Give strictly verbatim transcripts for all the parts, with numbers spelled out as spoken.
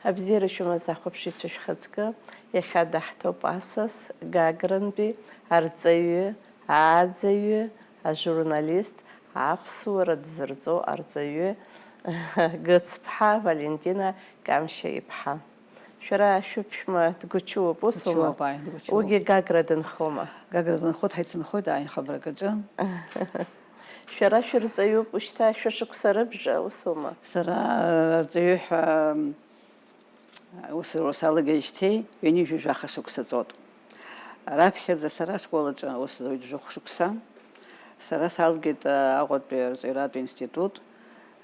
Абзиара шәымаз, ахәаԥшыҩцәа шәхаҵкы, иахьа даҳҭоуп асас, Гагрантәи арҵаҩы, ааӡаҩы, ажурналист, аԥсуара дзырҵо арҵаҩы Гыцԥҳа Валентина Камшьа-иԥҳа. Шәара шәыԥшәма дгәачуп, усума? Дгәачуп, ааи, дгәачуп. Уигьы Гагра дынхома? Гагра дынхоит, ҳаицынхоит аиҳабрак аҿы. Шәара шәырҵаҩуп, ушьҭа шәышықәса рыбжа, усума? Сара, э, арҵаҩы ҳәа, м, аусура салагеижьҭеи ҩынҩажәи жәаха шықәса ҵуеит. Раԥхьаӡа сара ашкол аҿы аус зуеит жәохә шықәса. Сара салгеит, э, Аҟәатәи арҵаҩратә институт,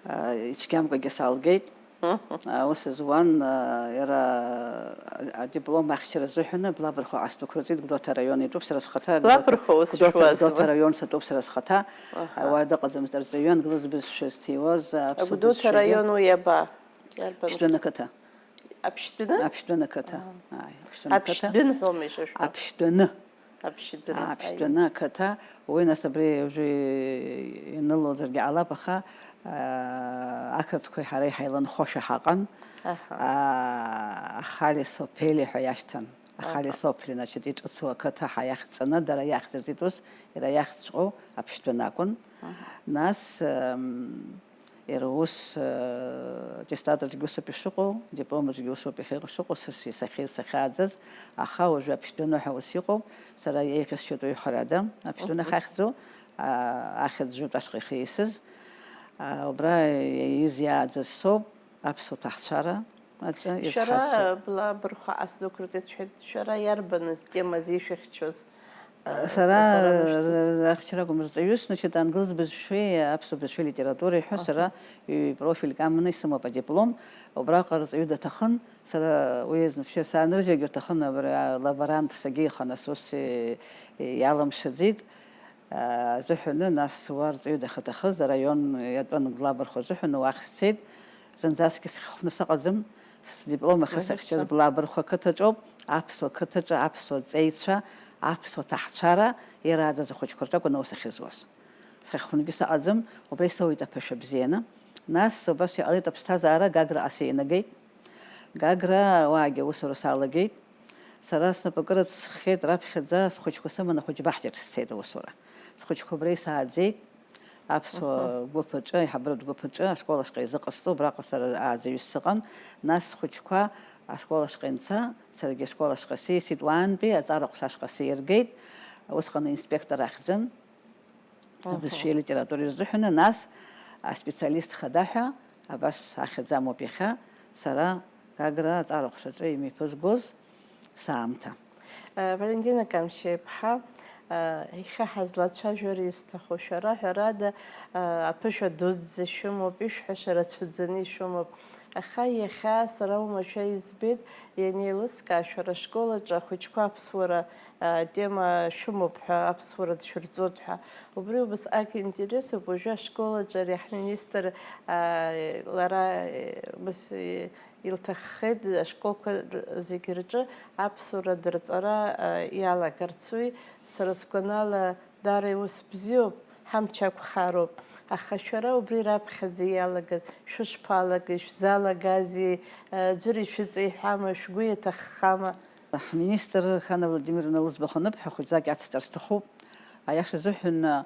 э, ицәгьамкәагьы салгеит. Мгм. Аус зуан, э, иара, э, адиплом ахьчара азыҳәаны Блабырхәа ас дәықәырҵеит, Гәдоуҭа араион иҿуп сара схаҭа. Блабырхәа ус Гәдоуҭа, шәуазма? Гәдоуҭа араион сатәуп сара схаҭа. Аҳа. Ауаа дыҟаӡамызт, арҵаҩы англыз бызшәа зҭиуаз, аԥсуа Агәдоуҭа бызшәагьы. Араион уи аба? Иарбан? Ԥшьтәаны ақыҭа. Аԥшьтәаны? Аԥшьтәаны ақыҭа. Аҳа. Ааи, Аԥшьтәаны ақыҭа. Аԥшьтәын ҳәоума ишышәҳәо? Аԥшьтәаны. Аԥшьтәаны, аиеи. Аԥшьтәаны ақыҭа, уи нас абри уажәы ианылозаргьы ҟалап, аха, аа, ақырҭқәеи ҳареи ҳаиланхошәа ҳаҟан. Аҳа. Аа, Ахали Соԥели ҳәа иашьҭан. Ахали Аҳа. Соԥли, значит, иҿыцу ақыҭа ҳәа иахьӡҵаны, дара иахьӡырҵеит ус, иара иахьӡҵәҟьоу Аԥшьтәаны акәын. Аҳа. Нас, ам, Иара ус, э, аттестатаҿгьы усоуп ишыҟоу, дипломаҿгьы усоуп иахьа ишыҟоу, са си-, сахьиз, сахьааӡаз, аха уажәы Аԥшьтәаны ҳәа ус иҟоуп, сара еиӷьасшьоит уаҩы харада, Аԥшьтәаны Мгм. Ахьӡу, а, ахьӡ жәытә ашҟа ихиисыз, а, убра иаиз иааӡаз соуп, аԥсуа ҭаҳцәара аҿы Шәара изҳасу. Бла бырхәа ас дықәырҵеит, шәҳәеит, шәара иарбаныз темаз ишәыхьчоз? Сара, аҵара лышәҵоз. Ахьчара акәым, рҵаҩыс, значит, англыз бызшәеи аԥсуа бызшәеи литературеи ҳәа Аҳа. Сара ҩ-профильк аманы исымоуп адиплом. Убраҟа рҵаҩы даҭахын, сара уи азы вообще сааныржьыргьы рҭахын, абра лаборант сагьеихон, нас ус, э, иалымшаӡеит, а, азыҳәаны, нас уа рҵаҩы дахьаҭахыз, араион иатәын Блабырхәа азыҳәаны уахь сцеит. Зынӡаскгьы схьыхәны сыҟаӡам, сдиплом ахьысыхьчаз Мгм. Блабырхәа қыҭаҿоуп, аԥсуа қыҭаҿы аԥсуа ҵеицәа, аԥсуа ҭаҳцәара ирааӡаз ахәыҷқәа рҿы акәын аус ахьызуаз. Схьыхәынгьы сыҟаӡам, убра исоуит аԥышәа бзианы. Нас убас иҟалеит аԥсҭазаара, Гаграҟа сеинагеит. Гагра уаагьы аусура салагеит. Сара снапы кырыҵ схьеит раԥхьаӡа, схәыҷқәа сыманы ахәыҷбаҳчаҿ сцеит аусура. Схәыҷқәа убра исааӡеит. Аԥсуа Мгм. Гәыԥ аҿы, аиҳабыратә гәыԥ аҿы ашкол ашҟа изыҟасҵо, убраҟа сара ааӡаҩыс сыҟан. Нас схәыҷқәа ашкол ашҟа инца, саргьы ашкол ашҟа сеисит, уаантәи аҵара ҟәша ашҟа сеиргеит. Усҟан аинспектор ахьӡын, Мгм. Абызшәеи алитературеи рзыҳәаны, нас аспециалист хада ҳәа абас ахьӡ амоуп иахьа, сара Гагра аҵара ҟәшаҿы имҩаԥызгоз саамҭа. Валентина Камшьа-иԥҳа, иахьа ҳазлацәажәар исҭаху шәара, ҳәарада, аԥышәа дуӡӡа шәымоуп, ишәҳәаша рацәаӡаны ишәымоуп. Аха иахьа сара уамашәа избеит, ианеилыскаа, шәара ашкол аҿы ахәыҷқәа аԥсуара, а, тема шәымоуп ҳәа, аԥсуара дшәырҵоит ҳәа. Убри убасҟак интересуп, уажәы ашкол аҿы ари ҳминистр, а, лара, э, ус, э, илҭаххеит ашколқәа р-, зегь рҿы аԥсуара дырҵара, а, иалагарц. Уи, сара сгәанала, даара иус бзиоуп, ҳамч ақәхароуп. Аха шәара убри раԥхьаӡа иалагаз шәышԥалагеи, шәзалагазеи, а, ӡәыр ишәыҵеиҳәама, шәгәы иаҭаххама? Ҳминистр Хана Владимировна лыӡбахә аныбҳәа, хәыҷӡак иацсҵар сҭахуп. Аиаша азыҳәан,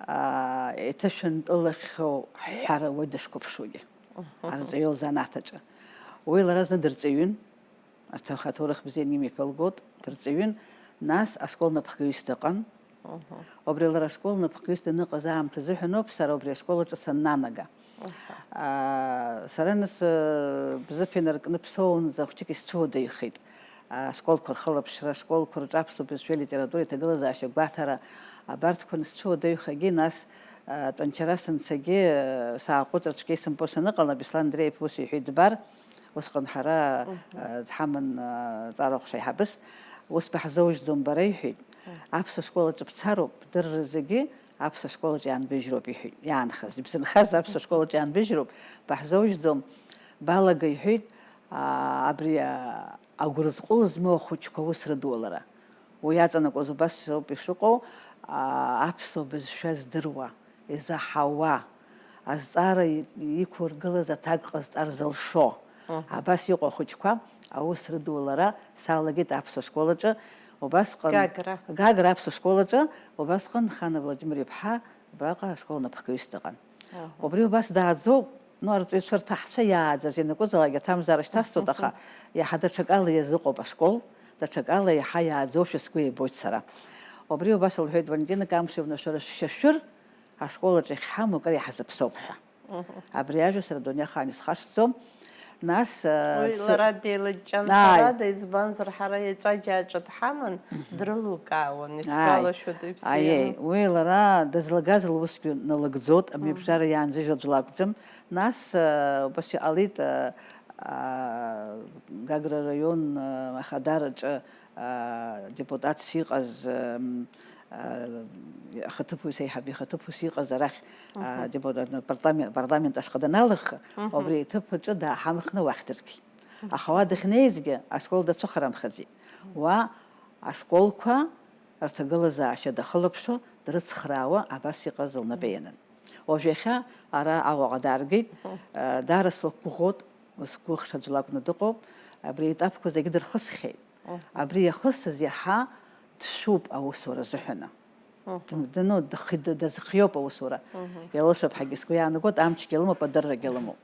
аа, иҭышәынтәылахьоу ҳҳәара уаҩ дышқәыԥшугьы, Мгм. Арҵаҩы лзанааҭ аҿы. Уи лара зны дырҵаҩын, аҭах-, аҭоурых бзианы имҩаԥылгоит, дырҵаҩын, нас ашкол напхгаҩыс дыҟан. Мгм. Убри лара ашкол напхгаҩыс даныҟаз аамҭазыҳәаноуп сара убри ашкол аҿы саннанага. Аҳа. Аа, сара нас, э, Бзыԥ инаркны бсоунӡа хәҷык исцәуадаҩхеит. Ашколқәа рхылаԥшра, ашколқәа рҿы аԥсуа бызшәеи алитературеи аҭагылазаашьа гәаҭара, абарҭқәа анысцәуадаҩхагьы, нас, а, Тәанчара санцагьы, э, сааҟәыҵра цәгьа исымбо саныҟала, Беслан Андреев ус иҳәеит, дбар, усҟан ҳара, Мгм. Э, дҳаман, э, ҵара ҟәша аиҳабыс, ус баҳзоужьӡом бара, иҳәеит. Мгм. Аԥсуа школ аҿы бцароуп, бдырра зегьы аԥсуа школ аҿы иаанбыжьроуп, иҳәеит, иаанхаз, ибзынхаз аԥсуа школ аҿы иаанбыжьроуп, баҳзоужьӡом, балага, иҳәеит, а, абри, а, агәырҵҟәыл змоу ахәыҷқәа аус рыдулара. Уи иаҵанакуаз убас ауп ишыҟоу, а, аԥсуа бызшәа здыруа, изаҳауа, азҵаара и-, иқәыргылаз аҭак ҟазҵар зылшо, Абас иҟоу ахәыҷқәа аус рыдулара салагеит аԥсуа школ аҿы, убасҟан Гагра. Гагра аԥсуа школ аҿы, убасҟан Хана Владимир-иԥҳа абраҟа ашкол анапхгаҩыс дыҟан. Аҳа. Убри убас дааӡоуп, ну, арҵаҩцәа рҭаҳцәа иааӡаз ианакәызаалак аҭамзаара шьҭасҵоит, аха иаҳа даҽакала иазыҟоуп ашкол, даҽакала иаҳа иааӡоушәа сгәы иабоит сара. Убри убас лҳәеит, Валентина Камшевна, шәара шәшьашәыр ашкол аҿы иахьҳамоу акыр иаҳзаԥсоуп ҳәа. Абри ажәа сара адунеи ахаан исхашҭӡом. Нас, э, Уи цы- лара деилыҷҷан, Ааи. Ҳәарада, избанзар, ҳара еҵәаџьааҿы дҳаман, дрылукаауан, Ааи. Исгәалашәоит, уи бзианы. Аиеи, уи лара дызлагаз лусгьы налыгӡоит, амҩаԥгара иаанзыжьуа аӡә лакәӡам. Нас, э, убас иҟалеит, э, а, Гагра араион, э, ахадараҿы, а, депутатс иҟаз, м, а, ахаҭыԥуаҩ, сеиҳабы ихаҭыԥуаҩс иҟаз арахь, а, Мгм. депутат, апарламент, апарламент ашҟа даналырха, Мгм. убри аҭыԥ аҿы дааҳамхны уахь дыргеит. Аха уа дахьнеизгьы ашкол дацәыхарамхаӡеит. Уа ашколқәа рҭагылазаашьа дахылаԥшуа, дрыцхраауа абас иҟаз лнапы ианын. Уажә иахьа ара Аҟәаҟа дааргеит, Мгм. а, даара слықәгәыӷуеит, сгәы хшаӡәла акәны дыҟоуп, абри аетапқәа зегьы дырхысхьеит. Мгм. Абри иахысыз иаҳа дшәуп аусура азыҳәаны. Мгм. Д-, д-, ну, дх-, д-, дазхиоуп аусура. Мгм. Илылшап ҳәагьы сгәы иаанагоит, амчгьы лымоуп, адыррагьы лымоуп.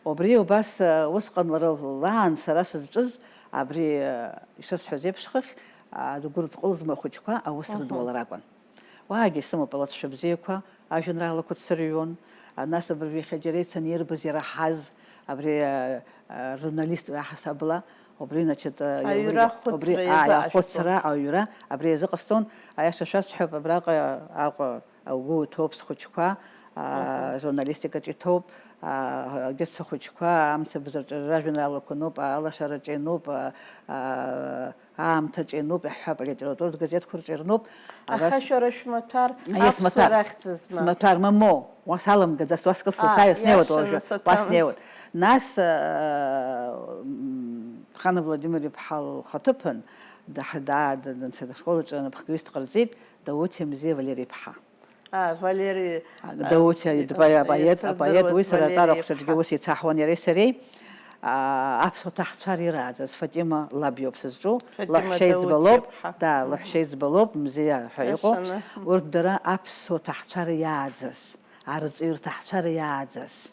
Убри убас, а, усҟан лара лаан сара сызҿыз, абри, а, ишысҳәаз еиԥш хыхь, а, згәы рыцҟәылызма ахәыҷқәа аус Мгм. рыдуалар акәын. Уаагьы исымоуп алҵшәа бзиақәа, ажәеинраалақәа дсырҩуан, а, нас абыржәы иахьа џьара ицаны ирбаз, ираҳаз, абри, а, а, ржурналистра аҳасабала, убри, значит, а, Аҩра убри, ахәыцра убри, а, иазааишәтәуп. Ахәыцра, аҩра, абри иазыҟасҵон, аиаша шәасҳәап, абраҟа Аҟәа угәы уҭоуп схәыҷқәа, а, Мгм. Журналистикаҿы иҭоуп, а, егьырҭ сыхәыҷқәа, амцабз рҿы ражәеинраалақәа ануп, алашараҿы иануп, а, а, аамҭаҿы иануп, иаҳҳәап, алитературатә газеҭқәа рҿы ирнуп. Аха Абас шәара шәмаҭәар Аиеи, аԥсуара смаҭәар. Ахьӡызма? Смаҭәар, мамоу, уа саламгаӡац, уа скылсуа, Аа, сааиуа снеиуеит иашаны уажәы, уа саҭамыз. Снеиуеит. Нас, э, м, Хана Владимир-иԥҳа лхаҭыԥан даҳ-, да-, да-, данцеит ашкол аҿы анапхгаҩыс дҟарҵеит Даутиа Мзиа Валери-иԥҳа. А, Валери, А, Даутиа а, ипоет, ицырдыруаз апоет, уи сара Валери аҵара ахәшаҿгьы иԥҳа. Ус еицаҳуан иареи сареи. А, аԥсуа ҭаҳцәа рирааӡаз Фатима лаб иоуп сызҿу, Фатима лаҳәшьа Даутиа иӡбалоуп, иԥҳа. Да, Мгм. Лаҳәшьа иӡбалоуп, Мзиа ҳәа иҟоуп. Иашаны. Урҭ дара аԥсуа ҭаҳцәа риааӡаз, арҵаҩы рҭаҳцәа риааӡаз.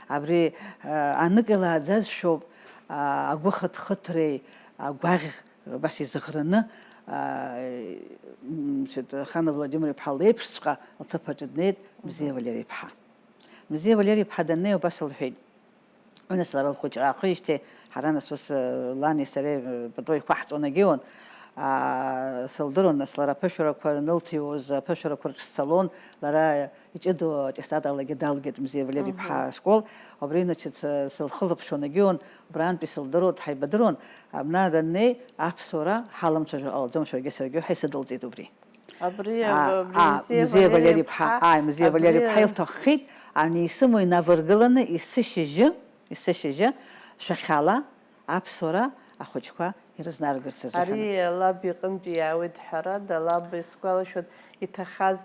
Абри, а, анык илааӡазшәоуп, а, агәыхыҭхыҭреи агәаӷь абас изыӷраны, а, м, значит, Хана Владимир-иԥҳа леиԥшҵәҟьа лҭыԥ аҿы днеит Мзиа Мгм. Валери-иԥҳа. Мзиа Валери-иԥҳа даннеи убас лҳәеит. Уи нас лара лхәыҷра аахижьҭеи, ҳара нас ус, э, лани сареи, э, пату еиқәаҳҵон егьиуан. Аа, сылдыруан, нас лара аԥышәарақәа анылҭиуаз, аԥышәарақәа рҿы сцалон, лара иҷыдоу аттестат алагьы далгеит Мзиа Валери-иԥҳа Мгм. ашкол. Убри, значит, сы-, сылхылаԥшуан егьиуан, убраантәи сылдыруан, дҳаибадыруан. Абна даннеи, аԥсуара ҳаламцәажәо ҟалаӡом шәаргьы саргьы ҳәа исыдылҵеит убри. Абри, Аа, абри аа, Мзиа Мзиа Валери-иԥҳа, иԥҳа, ааи, Мзиа абри Валери-иԥҳа илҭаххеит, ани исымоу инавыргыланы, есышьыжьы, есышьыжьы, шәахьала аԥсуара ахәыҷқәа ирызнаргарц азыҳәан. Ари лаб иҟынтәи иаауеит, ҳәарада, лаб исгәалашәоит, иҭахаз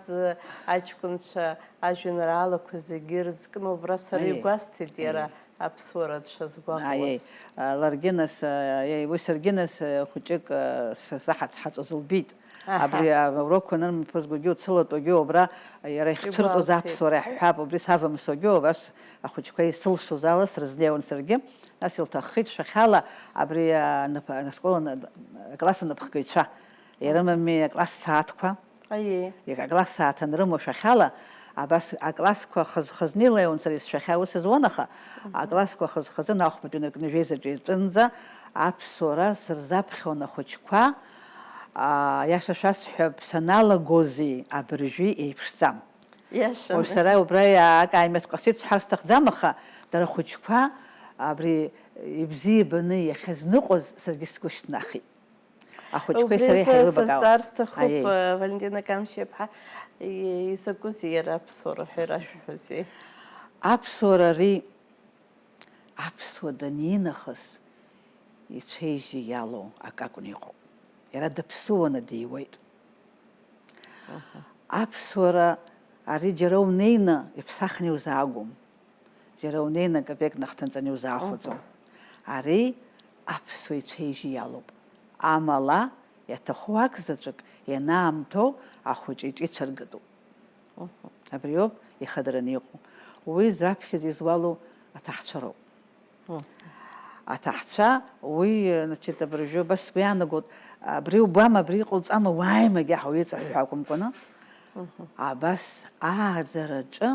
аҷкәынцәа ажәеинраалақәа зегьы ирызкны убра сара Аиеи. Игәасҭеит иара. Аиеи. Аԥсуара дшазгәаҟуаз. Аиеи, а, ларгьы нас, а, аиеи, уи саргьы нас, а, хәыҷык, а, сзаҳаҵ-, ҳаҵоз лбеит. Аҳа. Абри, а, урокқәа анырмаԥызгогьы, уцылатәогьы, убра, а, иара ихцәырҵуаз Игәалҭеит. Аԥсуара ҳҳәап, убри савамсогьы, убас ахәыҷқәа исылшоз ала срызнеиуан саргьы. Нас илҭаххеит шәахьала абри, а, анап-, ашкол ана-, акласс анапхгаҩцәа. Ирымами акласс сааҭқәа. Аиеи. Иага акласс сааҭ анрымоу шәахьала, абас аклассқәа хаз-хазны илеиуан, сара исшәахьа ус зуан, аха Мгм. Аклассқәа хаз-хазын ахәбатәи инаркны жәеизаҿ иаҿынӡа аԥсуара сырзаԥхьон ахәыҷқәа, аа, иаша шәасҳәап, саналагози абыржәи еиԥшӡам. Иашаны. Уажә сара убра акаамеҭ ҟасҵеит сҳәар сҭахӡам, аха дара ахәыҷқәа абри ибзиабаны иахьазныҟәоз саргьы сгәы шьҭнахит. Ахәыҷқәеи Убри сареи азы ҳаилыбакаауан. Сазҵаар сҭахуп, Аиеи. Валентина Камшьиаԥҳа, и-, изакәызеи иара аԥсуара ҳәа ирашәҳәозеи? Аԥсуара ари, аԥсуа данинахыс, ицәеижьы иалоу акы акәны иҟоуп. Иара даԥсыуаны диуеит. Аҳа. Аԥсуара ари џьара унеины иԥсахны иузаагом. Џьара унеины акапек нахҭынҵаны иузаахәаӡом. Мгм. Ари аԥсуа ицәеижь иалоуп. Амала, иаҭаху акзаҵәык ианаамҭоу ахәыҷы иҿы ицәыргатәуп. Абриоуп ихадараны иҟоу. Уи раԥхьаӡа изуалу аҭаҳцәа роуп. Аҭаҳцәа, уи, значит, абыржәы абас сгәы иаанагоит, абри убама, абри иҟауҵама, уааимагьы ҳәа уиҵаҳәҳәа акәымкәаны, абас ааӡараҿы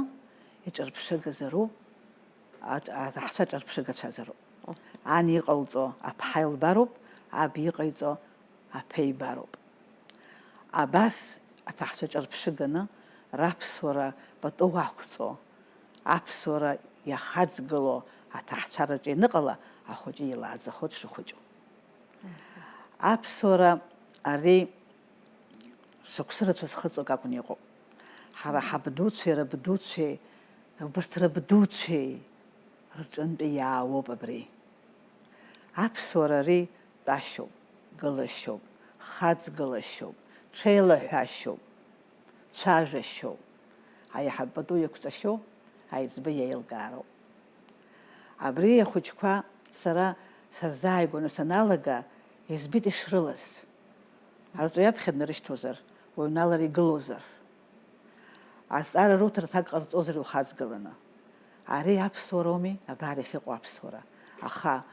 иҿырԥшыгазароуп, аҿ-, аҭаҳцәа ҿырԥшыгацәазароуп. Ан иҟалҵо аԥҳа илбароуп, аб иҟаиҵо аԥеи бароуп. Абас аҭаҳцәа ҿырԥшыганы раԥсуара пату ақәҵо, аԥсуара иахаҵгыло аҭаҳцәараҿы ианыҟала, ахәыҷы илааӡахоит дшыхәыҷу. Аԥсуара ари шықәса рацәа зхыҵуа акакәны иҟоуп. Ҳара ҳабдуцәеи рабдуцәеи, убарҭ рабдуцәеи рҿынтәи иаауоуп абри. Аԥсуара ари тәашьоуп, гылашьоуп, хаҵгылашьоуп, ҽеилаҳәашьоуп, цәажәашьоуп. Аиаҳа пату иақәҵахьоу аиҵбы иеилкаароуп. Абри ахәыҷқәа сара сырзааигәаны саналага, избеит ишрылаз. Арҵаҩы аԥхьа днарышьҭуазар, уаҩналар игылозар. Азҵаара руҭарц ак ҟарҵозар иухаҵгыланы. Ари аԥсуароуми, абар иахьыҟоу аԥсуара. Аха,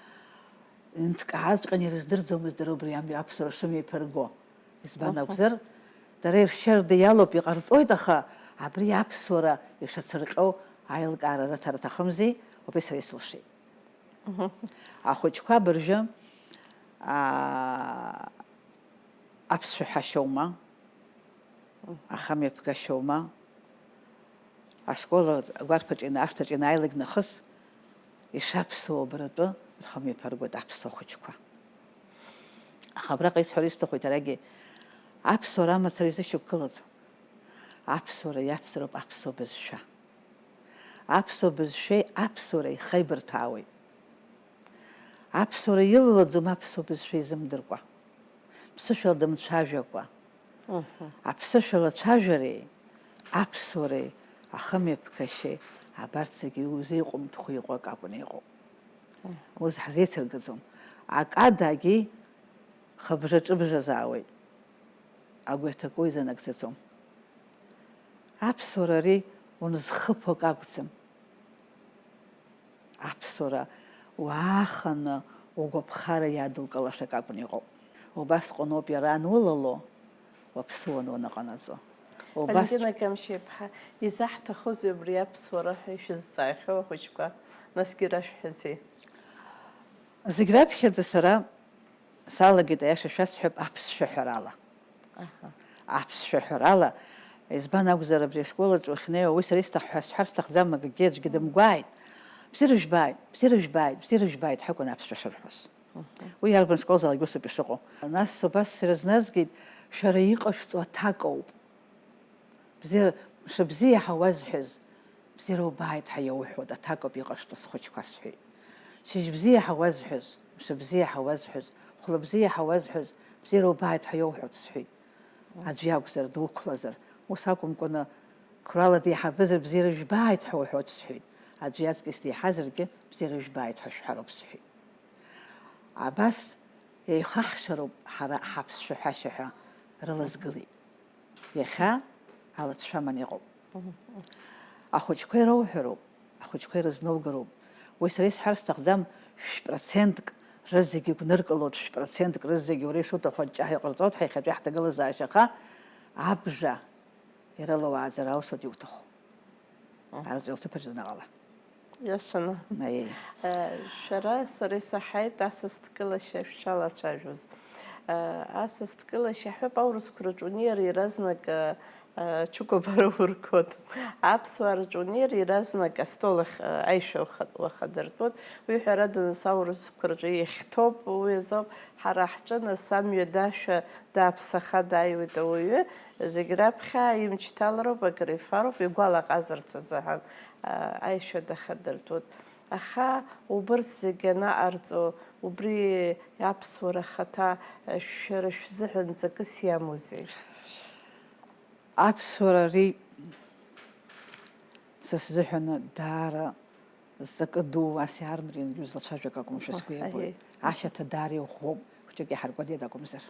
нҭкааҵәҟьаны ирыздырӡомызт дара убри амҩа аԥсуара шымҩаԥырго. Избан Аҳа. акәзар, дара иршьырда иалоуп, иҟарҵоит, аха абри аԥсуара ишацырҟьоу аилкаара рыҭара аҭахымзи, убри сара исылшеит. Мгм. Ахәыҷқәа абыржәы, аа, аԥсшәа ҳәашьоума, ахамҩаԥгашьоума, ашкол агәарԥаҿ ина-, ашҭаҿ ианааилак нахыс, ишаԥсуа убаратәы рхамҩаԥыргоит аԥсуа хәыҷқәа. Аха абраҟа исҳәар исҭаху иҭарагьы, аԥсуара амацара изышьақәгылаӡом. Аԥсуара иацзароуп аԥсуа бызшәа. Аԥсуа бызшәеи аԥсуареи хеибарҭәаауеит. Аԥсуара илалаӡом аԥсуа бызшәа изымдыркәа, ԥсышәала дымцәажәакәа. Мгм. Аԥсышәала ацәажәареи аԥсуареи ахымҩаԥгашьеи абарҭ зегьы иузеиҟәымҭхо иҟоу акакәны иҟоуп. Мгм. Ус ҳзеицыргаӡом. Акадагьы хыбжа-ҿыбжазаауеит. Агәаҭакы изанагӡаӡом. Аԥсуара ари унзхыԥо акы акәӡам. Аԥсуара уааханы угәаԥхара иадукылаша акакәны иҟоуп. Убасҟаноуп иара анулало, уаԥсуаны уаныҟанаҵо. Убас Валентина Камшьиаԥҳа, изаҳҭахузеи убри аԥсуара ҳәа ишәызҵаахьоу ахәыҷқәа, насгьы рашәҳәаӡеи? Зегь раԥхьаӡа сара салагеит, аиаша шәасҳәап, аԥсшәа ҳәарала. Аҳа. Аԥсшәа ҳәарала, избан акәзар, абри ашкол аҿы уахьнеиуа, уи сара исҭахҳәа сҳәар сҭахӡам, акгьы аӡәгьы дымгәааит. Бзиара жәбааит, бзиара жәбааит, бзиара жәбааит ҳәа акәын аԥсшәа шырҳәоз. Мгм. Уи иарбан школзаалак усоуп ишыҟоу. Нас убас срызназгеит, шәара иҟашәҵо аҭакоуп. Бзиара, мшыбзиа ҳәа уазҳәаз, бзиара убааит ҳәа иауҳәоит, аҭакоуп иҟашәҵо схәыҷқәа, сҳәеит. Шьыжьбзиа ҳәа уазҳәаз, мшыбзиа ҳәа уазҳәаз, хәлыбзиа ҳәа уазҳәаз, бзиара убааит ҳәа иауҳәоит, сҳәеит. Аӡә иакәзар, дуқәлазар, ус акәымкәаны, қәрала деиҳабызар, бзиара жәбааит ҳәа уҳәоит, сҳәеит. Аӡә иаҵкыс деиҳазаргьы, бзиара жәбааит ҳәа шәҳәароуп, сҳәеит. Абас еихаҳшароуп ҳара ҳаԥсшәа ҳәашьа ҳәа рылазгылеит. Иахьа алацәа аманы иҟоуп. Ахәыҷқәа ирауҳәароуп, ахәыҷқәа ирызноугароуп. Уи сара исҳәар сҭахӡам, шәтә процентк рызегьы гәныркылоит, шәтә процентк рызегьы уара ишуҭаху аҿҿаҳәа иҟарҵоит ҳәа иахьатәи ҳҭагылазаашьа, аха абжа ирылауааӡар алшоит иуҭаху. Мгм. Арҵәи лҭыԥаҿ данаҟала. Иашаны. Аиеи. Э, шәара сара исаҳаит асасдкылашьа шәшалацәажәоз. Э, асасдкылашьа ҳәоуп, аурысқәа рҿы унеир иаразнак, э, э, ҽыкәабара ургоит. Аԥсуаа рҿы унеир иаразнак астол ахь, э, аишәа уха-, уахадыртәоит. Уи ҳәарада, нас, аурысқәа рҿы иахьҭоуп, уи азоуп. Ҳара ҳҿы, нас, амҩа дашәа дааԥсаха дааиуеит ауаҩы, зегь раԥхьа имч ҭалароуп, акрифароуп, игәалаҟазарц азыҳәан, а, аишәа дахадыртәоит. Аха убырҭ зегь анаҟарҵо, убри аԥсуара ахаҭа, а, шәара шәзыҳәан ҵакыс иамоузеи? Аԥсуара ари са сзыҳәан даара Зҵакы ду ас иаармариан, иузлацәажәак акәым, шәа сгәы иабоит. Аҳе. Ашьаҭа даара иӷәӷәоуп, хәҷык иҳаркәадеит акәымзар.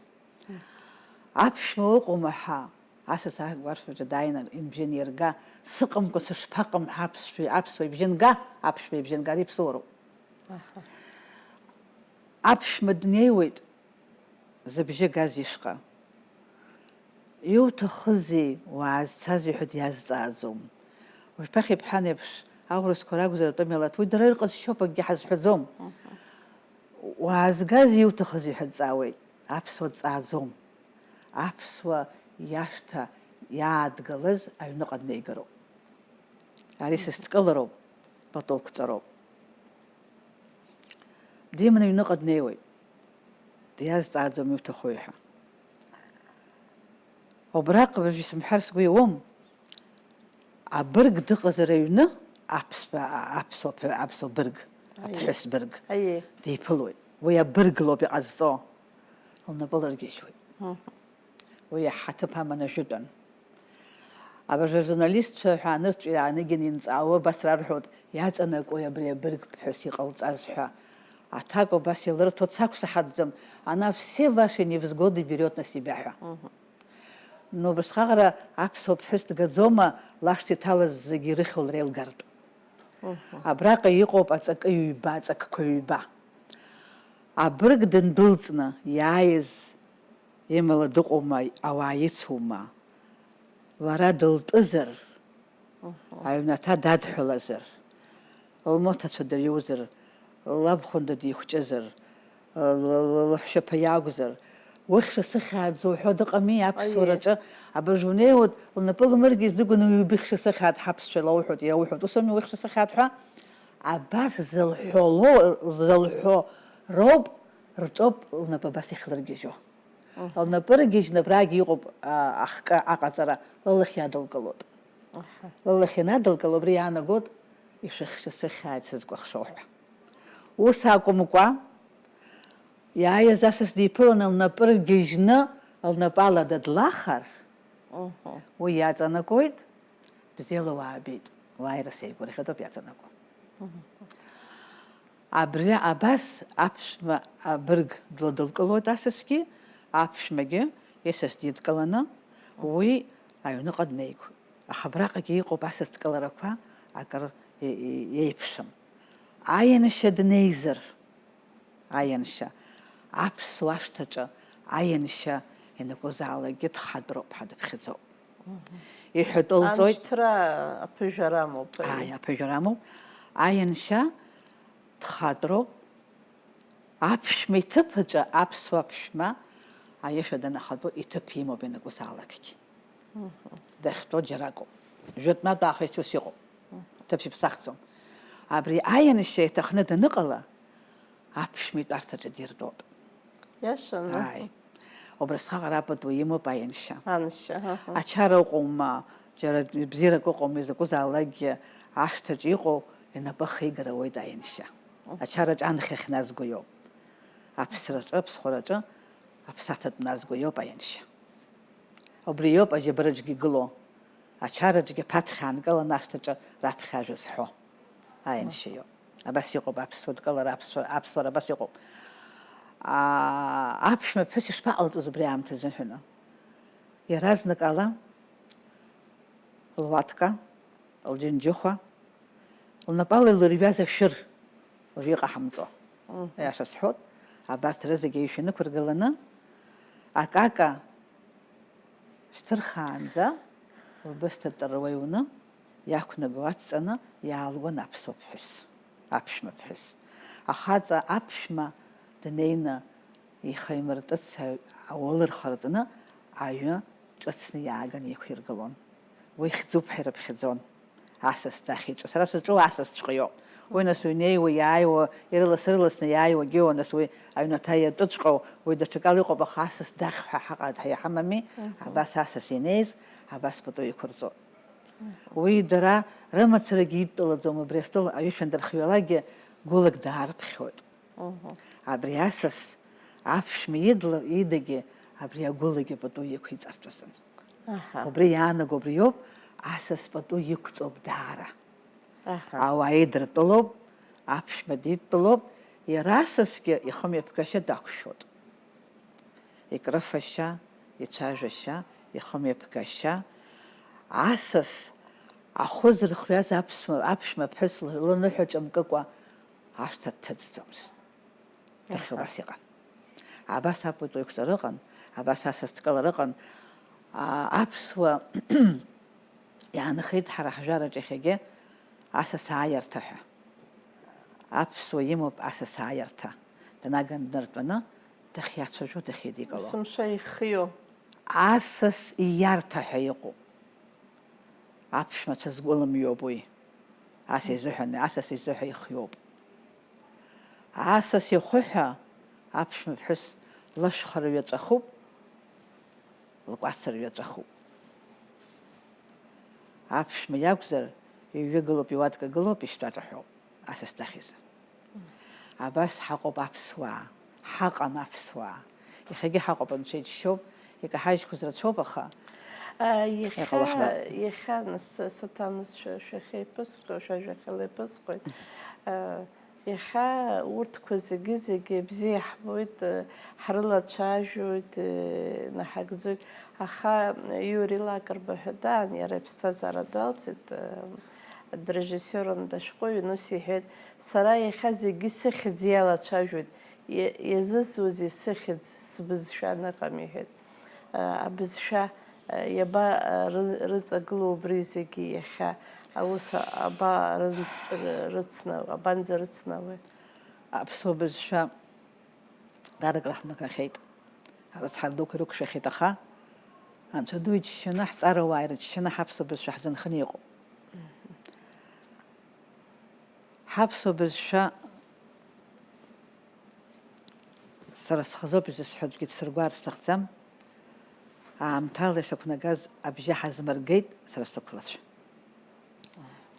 Аԥшәма ыҟоума ҳәа, асас агәарԥ аҿы дааины инбжьы анирга, сыҟамкәа сышԥаҟам ҳәа аԥсшәа, аԥсуа ибжьы нга, аԥшәма ибжьы нга, ари ԥсуароуп. Аҳа. Аԥшәма днеиуеит, зыбжьы газ ишҟа. Иуҭахызеи, уаазцазеи ҳәа диазҵааӡом. Уажәԥахь ибҳәан еиԥш, аурысқәа ракәзар атәым милаҭ, уи дара ирҟазшьоуп, акгьы ҳазҳәаӡом. Мгм. Уаазгазеи, иуҭахызеи ҳәа дҵаауеит. Аԥсуа дҵааӡом. Аԥсуа иашҭа иаадгалаз аҩныҟа днеигароуп. Ари сасдкылароуп, пату қәҵароуп. Диманы аҩныҟа днеиуеит. Диазҵааӡом иуҭахуи ҳәа. Убраҟа уажә исымҳәар сгәы иауам, абырг дыҟазар аҩны, аԥсуа, аԥсуа ԥҳәыс, аԥсуа бырг, аиеи, аԥҳәыс бырг, аиеи, диԥылоит. Уи абырг лоуп иҟазҵо. Лнапы лыргьежьуеит. Мгм. Уи иаҳа ҭыԥ аман ажәытәан. Абыржәы ажурналистцәа ҳәа анырцәи ааныргьын инҵаауа абас рарҳәоит, иаҵанакуеи абри абырг ԥҳәыс иҟалҵаз ҳәа. Аҭак убас илырҭоит, сақәшаҳаҭӡам, она все ваши невзгоды берёт на себя ҳәа. Мгм. Но убасҟаҟара аԥсуа ԥҳәыс дгаӡома, лашҭа иҭалаз зегьы ирыхьу лара илгартә. Мгм. Абраҟа иҟоуп аҵакы ҩба, аҵакқәа ҩба. Абырг дындәылҵны иааиз имала дыҟоума, ауаа ицума? Лара дылтәызар, мгм, аҩнаҭа дадҳәалазар, лмоҭацәа дыриузар, лабхәында дихәҷызар, л-, л-, лыҳәшьаԥа иакәзар, уи хьшьа сыхьааӡо уҳәо дыҟами аԥсуараҿы, аиеи, абыржә унеиуеит, лнапы лмыргьежь зыгәаны уи убри хьшьа сыхьааит ҳаԥсшәала уҳәоит, иауҳәоит, ус ауми уи хьшьа сыхьааит ҳәа? Абас зылҳәо ло-, зылҳәо роуп, рҿоуп лнапы абас иахьлыргьежьуа. Мгм. Лнапы ргьежьны абрагь иҟоуп, а, ахкы аҟаҵара, лылахь иадылкылоит. Аҳа. Лылахь инадылкыло, убри иаанагоит, ишәыхьшьа сыхьааит сызкәыхшоу ҳәа. Ус акәымкәа, иааиз асас диԥыланы лнапы ргьежьны, лнапала дыдлахар, мгм, уи иаҵанакуеит, бзиала уаабеит, уааира сеигәырӷьатәуп иаҵанакуа. Мгм. Абри абас аԥшәма абырг дладылкылоит асасгьы, аԥшәмагьы исас дидкыланы уи аҩныҟа днеигоит. Аха абраҟагьы иҟоуп асас дкыларақәа акыр и-, и-, еиԥшым. Аианшьа днеизар, аианшьа, аԥсуа ашҭаҿы аианшьа ианакәызаалакгьы дхадроуп ҳәа дыԥхьаӡоуп. Мгм. Иҳәатәы лҵоит. Аншьҭра аԥыжәара амоуп, аиеи. Ааи, аԥыжәара амоуп. Аианшьа дхадроуп. Аԥшәма иҭыԥ аҿы аԥсуа ԥшәма аиашәа данахатәо иҭыԥ имоуп ианакәызаалакгьы. Мгм. Дахьтәоу џьаракоуп. Жәытәнатә аахыс ус иҟоуп. Мгм. Ҭыԥ иԥсахӡом. Абри аианшьа иҭахны даныҟала, аԥшәма итәарҭаҿы диртәоит. Иашаны. Ааи. Убрысҟак ара пату имоуп аианшьа. Аншьа, аҳа. Ачара ыҟоума, џьара бзиарак ыҟоума, изакәызаалакгьы ашҭаҿы иҟоу инапы ахигара ауеит аианшьа. Мгм. Ачараҿы анхьахь назго иоуп. Аԥсраҿы, аԥсхәараҿы аԥсаҭатә назго иоуп аианшьа. Убри иоуп аџьабараҿгьы игылоу. Ачараҿгьы аԥаҭхь аанкыланы ашҭаҿы раԥхьа ажәа зҳәо аианшьа иоуп. Абас иҟоуп аԥсуа дкылара, аԥсуа, аԥсуара абас иҟоуп. Аа, аԥшәма ԥҳәыс ишԥаҟалҵоз убри аамҭазы ҳәаны? Иаразнакала луаҭка, лџьынџьыхәа, лнапала илырҩаз ашәыр, уажәы иҟаҳамҵо. Мгм. Аиаша сҳәоит, абарҭ рызегьы аишәа инықәыргыланы, акака шьҭырхаанӡа, лбысҭа ттыруа иуны, иақәнаго ацҵаны иаалгон аԥсуа ԥҳәыс, аԥшәма ԥҳәыс. Ахаҵа аԥшәма днеины ихы имыртыц аҩ-, ауалырхыртны аҩы ҿыцны иааганы иқәиргылон. Уи хьӡуп ҳәа ирыԥхьаӡон. Асас дахьиҿы. Сара сызҿу асасҵәҟьа иоуп. Уи нас уи неиуа, иааиуа, ирылас-ырыласны иааиуагьы ыҟоуп, нас уи аҩнаҭа иатәыҵәҟьоу, уи даҽакала иҟоуп, аха асас дахь ҳәа ҳаҟа-, ҳа-, иҳамами? Мгм. Абас асас ианеиз, абас пату иқәырҵоит. Мгм. Уи дара рымацарагьы идтәалаӡом, убри астол аҩышәа андырхиалакгьы гәылак даарԥхьоит. Мгм. Абри асас аԥшәма идла-, идагьы абри агәылагьы пату иқәиҵартә азын. Аҳа. Убри иаанаго убриоуп, асас пату иқәҵоуп даара. Аҳа. Ауаа идыртәалоуп, Аԥшәма дидтәалоуп, иара асасгьы ихымҩаԥгашьа дақәшәоит. Икрыфашьа, ицәажәашьа, ихымҩаԥгашьа, асас ахәы зырхиаз аԥсуа, аԥшәма ԥҳәыс лы-, лныҳәа ҿымкыкәа ашҭа дҭыҵӡомызт. Иахьа Аҳа. Убас иҟан. Абас апату еиқәҵара ыҟан, абас асас дкылара ыҟан. А, аԥсуа иаанхеит ҳара ҳжәараҿ иахьагьы асас ааиарҭа ҳәа. Аԥсуа имоуп асас ааиарҭа. Данаган днартәаны, дахьиацәажәо, дахьидикыло. Есымша ихиоу. Асас ииарҭа ҳәа иҟоуп. Аԥшәмацәа згәылымҩоуп уи. Ас изыҳәан, асас изыҳәа ихиоуп. Асас ихы ҳәа аԥшәма ԥҳәыс лышәхара ҩаҵәахуп, лкәацра ҩаҵәахуп. Аԥшәма иакәзар, иҩагылоуп, иуаткагылоуп, ишьтәа ҿаҳәоуп, асас дахьызар. Абас ҳаҟоуп аԥсуаа, ҳаҟан аԥсуаа. Иахьагьы ҳаҟоуп, анцәа иџьшьоуп, икаҳажьқәаз рацәоуп, аха А, иахьа, иҟалахуеит. Иахьа нас саҭамыз шәа-, шәахьеиԥысҟо, шәа-, шәахьалеиԥысҟоит. А, иахьа урҭқәа зегьы, зегьы бзиа ҳбоит, а, ҳрылацәажәоит, а, наҳагӡоит. Аха Иури Лакрба ҳәа даан, иара иԥсҭазаара далҵит, а, дырежиссиорын дашәҟәыҩҩын, ус иҳәеит, сара иахьа зегьы сыхьӡ иалацәажәоит, иа-, иазызуз исыхьӡ сбызшәа аныҟам, иҳәеит. А, абызшәа, а, иаба, а, ры-, рыҵагылоу убри зегьы иахьа, аус а-, аба рынҵ-, ры-, рыцна-, абанӡа рыцнауеи? Аԥсуа бызшәа Даара акрахнагахьеит. Арыцҳара дуқәа ирықәшәахьеит, аха Анцәа ду иџьшьаны, ҳҵарауаа ирыџьшьаны ҳаԥсуа бызшәа ҳзынханы иҟоуп. Ҳаԥсуа бызшәа сара схазоуп изысҳәо, аӡәгьы дсыргәаар сҭахӡам. Аамҭала ишақәнагаз абжьы ҳазмыргеит сара сықәлацәа.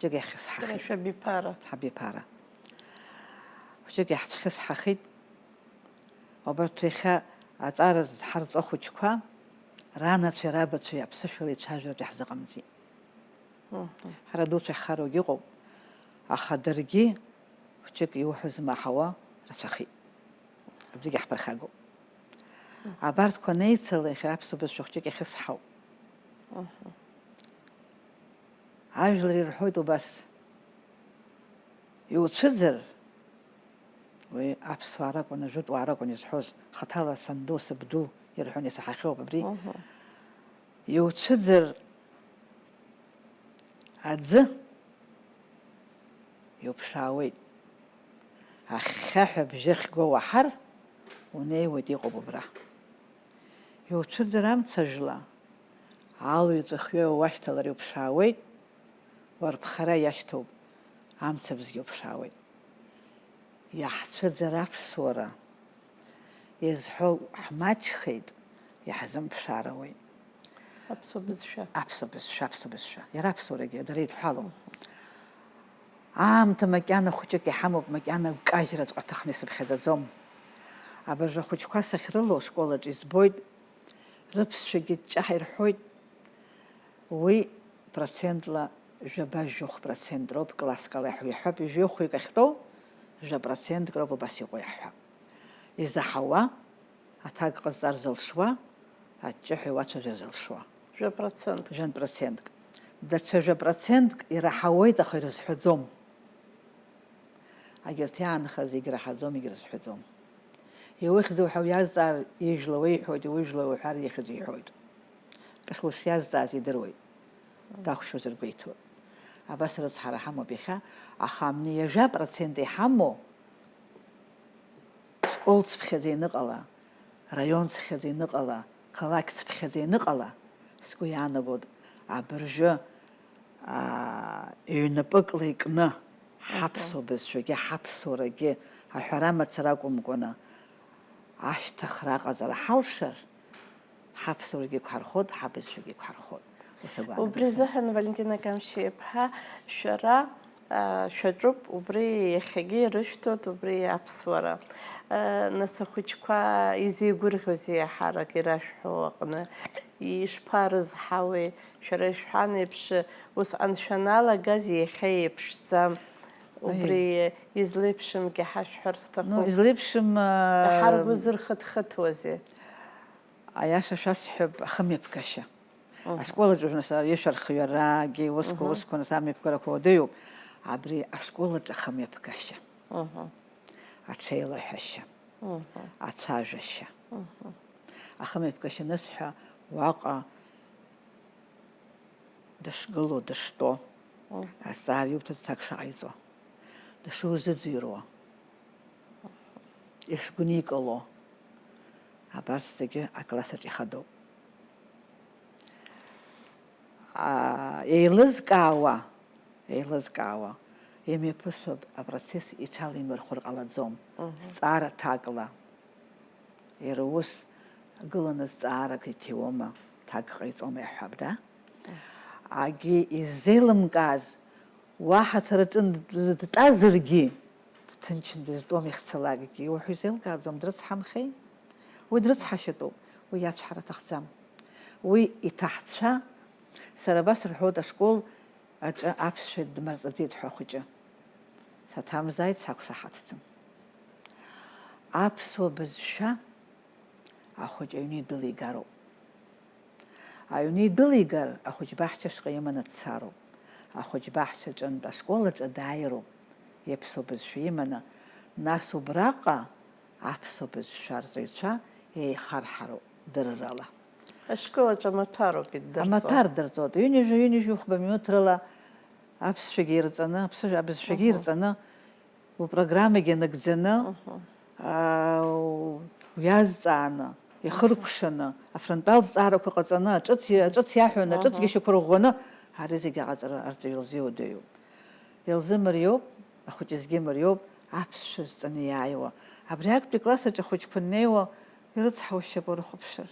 Хәыҷык иаҳхьысҳахеит. Шәабиԥара. Ҳабиԥара. Хәыҷык иаҳцәхьысҳахеит. Убарҭ иахьа аҵара зҳарҵо ахәыҷқәа, ранацәеи рабацәеи аԥсышәала ицәажәартә иаҳзыҟамҵеит. Мгм. Ҳара дуцәа иаҳхароугьы ыҟоуп, аха даргьы хәыҷык иуҳәо змаҳауа рацәахеит. Абригь иаҳԥырхагоуп. Мгм. Абарҭқәа анеицала, иахьа аԥсуа бызшәа хәҷык иахьысҳау. Мгм. Ажәлар ирҳәоит убас, иуцәыӡыр, уи аԥсуаа ракәын, ажәытәуаа ракәын изҳәоз, хаҭала санду, сабду ирҳәон, исаҳахьоуп абри. Мгм. Иуцәыӡыр аӡы, иуԥшаауеит. Ахьхьаҳәа абжьы ахьго уаҳар, унеиуеит, иҟоуп убра. Иуцәыӡыр амца жәла, алҩаҵә ахҩа уашьҭалар иуԥшаауеит, уарԥхара иашьҭоуп, амцабзгьы уԥшаауеит. Иаҳцәыӡыр аԥсуара, изҳәо ҳмаҷхеит, иаҳзымԥшаарауеит. Аԥсуа бызшәа. Аԥсуа бызшәа, аԥсуа бызшәа. Иара аԥсуарагьы дара идҳәалоуп. Аамҭа макьана хәыҷык иҳамоуп, макьана гәкажьраҵәҟьа аҭахны исыԥхьаӡаӡом. Абыржәы ахәыҷқәа сахьрылоу ашкол аҿы избоит, рыԥсшәагьы ҷҷаҳәа ирҳәоит. Уи процентла жәаба-жәохә процент роуп, класск ала иаҳҳәап, ҩажәи хәҩык ахьтәоу, жәа процентк роуп, убас иҟоу иаҳҳәап. Изаҳауа, аҭак ҟазҵар зылшуа, аҷҷаҳәа иуацәажәар зылшуа. Жәа процентк. Жәантә процентк. Даҽа жәа процентк ираҳауеит, аха ирызҳәаӡом. Агьырҭ иаанхаз егьраҳаӡом, егьрызҳәаӡом. Иухьӡу ҳәа уиазҵаар, ижәла уеиҳәоит, иужәла уҳәар, ихьӡ иҳәоит. Кыш ушиазҵааз идыруеит. Дақәшәозар гәеиҭоит. Абас рыцҳара ҳамоуп иахьа, аха амни ҩажәа процент иҳамоу, школ цыԥхьаӡа ианыҟала, раион цыԥхьаӡа ианыҟала, қалақь цыԥхьаӡа ианыҟала, сгәы иаанагоит, абыржәы, аа, ҩнапыкла икны, ҳаԥсуа бызшәагьы, ҳаԥсуарагьы аҳәара мацара акәымкәаны, ашьҭыхра аҟаҵара ҳалшар, ҳаԥсуарагьы ықәҳархоит, ҳабызшәагьы ықәҳархоит. Ус агәаанагара Убри сымоуп. Азыҳәан, Валентина Камшьиаԥҳа, шәара, а, шәаҿуп, убри иахьагьы ирышәҭоит, убри аԥсуара. А, нас ахәыҷқәа изеигәырӷьозеи еиҳарак ирашәҳәо аҟны? Ишԥарызҳауеи? Шәара ишәҳәан еиԥш, усҟан шәаналагаз иахьа еиԥшӡам. Убри излеиԥшымгьы ҳашәҳәар сҭахуп. Ну, излеиԥшым, аа, ҳаргәы зырхыҭхыҭуазеи? Аиаша шәасҳәап, ахымҩаԥгашьа. Мгм. Ашкол аҿы, нас, аҩышәа рхҩарагьы, усқәа, мгм, усқәа, нас, амҩаԥгарақәа уадаҩуп. Абри ашкол аҿы ахымҩаԥгашьа. Мгм. Аҽеилаҳәашьа. Мгм. Ацәажәашьа. Мгм. Ахымҩаԥгашьа анысҳәа, уаҟа дышгылоу, дыштәоу, мгм, азҵаара иуҭаз ҭак шаҟаиҵо, дышузыӡырҩуа, ишгәникыло, абарҭ зегьы акласс аҿы ихадоуп. Аа, еилызкаауа, еилызкаауа, имҩаԥысуа апроцесс иҽалимырхәыр ҟалаӡом. Мгм. Зҵаара ҭакла. Иара ус гыланы зҵаарак иҭиуама, ҭак ҟаиҵома иаҳҳәап, да? Мгм. Агьи иззеилымкааз, уаҳа ҭараҿы дтәазаргьы, дҭынчны дызтәом ихцалакгьы, иуҳәо изеилкааӡом, дрыцҳамхеи? Уи дрыцҳашьатәуп, уи иацәҳара аҭахӡам. Уи иҭаҳцәа, сара абас рҳәоит, ашкол аҿы аԥсшәа дмырҵаӡеит ҳәа ахәыҷы. Саҭамзааит, сақәшаҳаҭӡам. Аԥсуа бызшәа ахәыҷы аҩны идәылигароуп. Аҩны идәылигар, ахәыҷ баҳча ашҟа иманы дцароуп. Ахәыҷ баҳча аҿынтә ашкол аҿы дааироуп, иаԥсуа бызшәа иманы, нас убраҟа аԥсуа бызшәа арҵаҩцәа еихарҳароуп дыррала. Ашкол аҿы амаҭәароуп иддырҵо. Амаҭәар дырҵоит. Ҩынҩажәа, ҩынҩажәи хәба минуҭ рыла аԥсшәагьы ирҵаны, аԥсышәа, абызшәагьы, мгм, ирҵаны, упрограммагьы нагӡаны, мгм, аа, уиазҵааны, ихыркәшаны, афронталтә зҵаарақәа ҟаҵаны, аҿыц, аҿыц иаҳәаны, аҿыцгьы, мгм, шьақәырӷәӷәаны, ари зегьы аҟаҵара арҵаҩы илзиуадаҩуп. Илзымариоуп, ахәыҷы зегьы мариоуп, аԥсшәа зҵаны иааиуа. Абри актәи класс аҿы ахәыҷқәа аннеиуа, ирыцҳауа шьапы рыхәаԥшыр.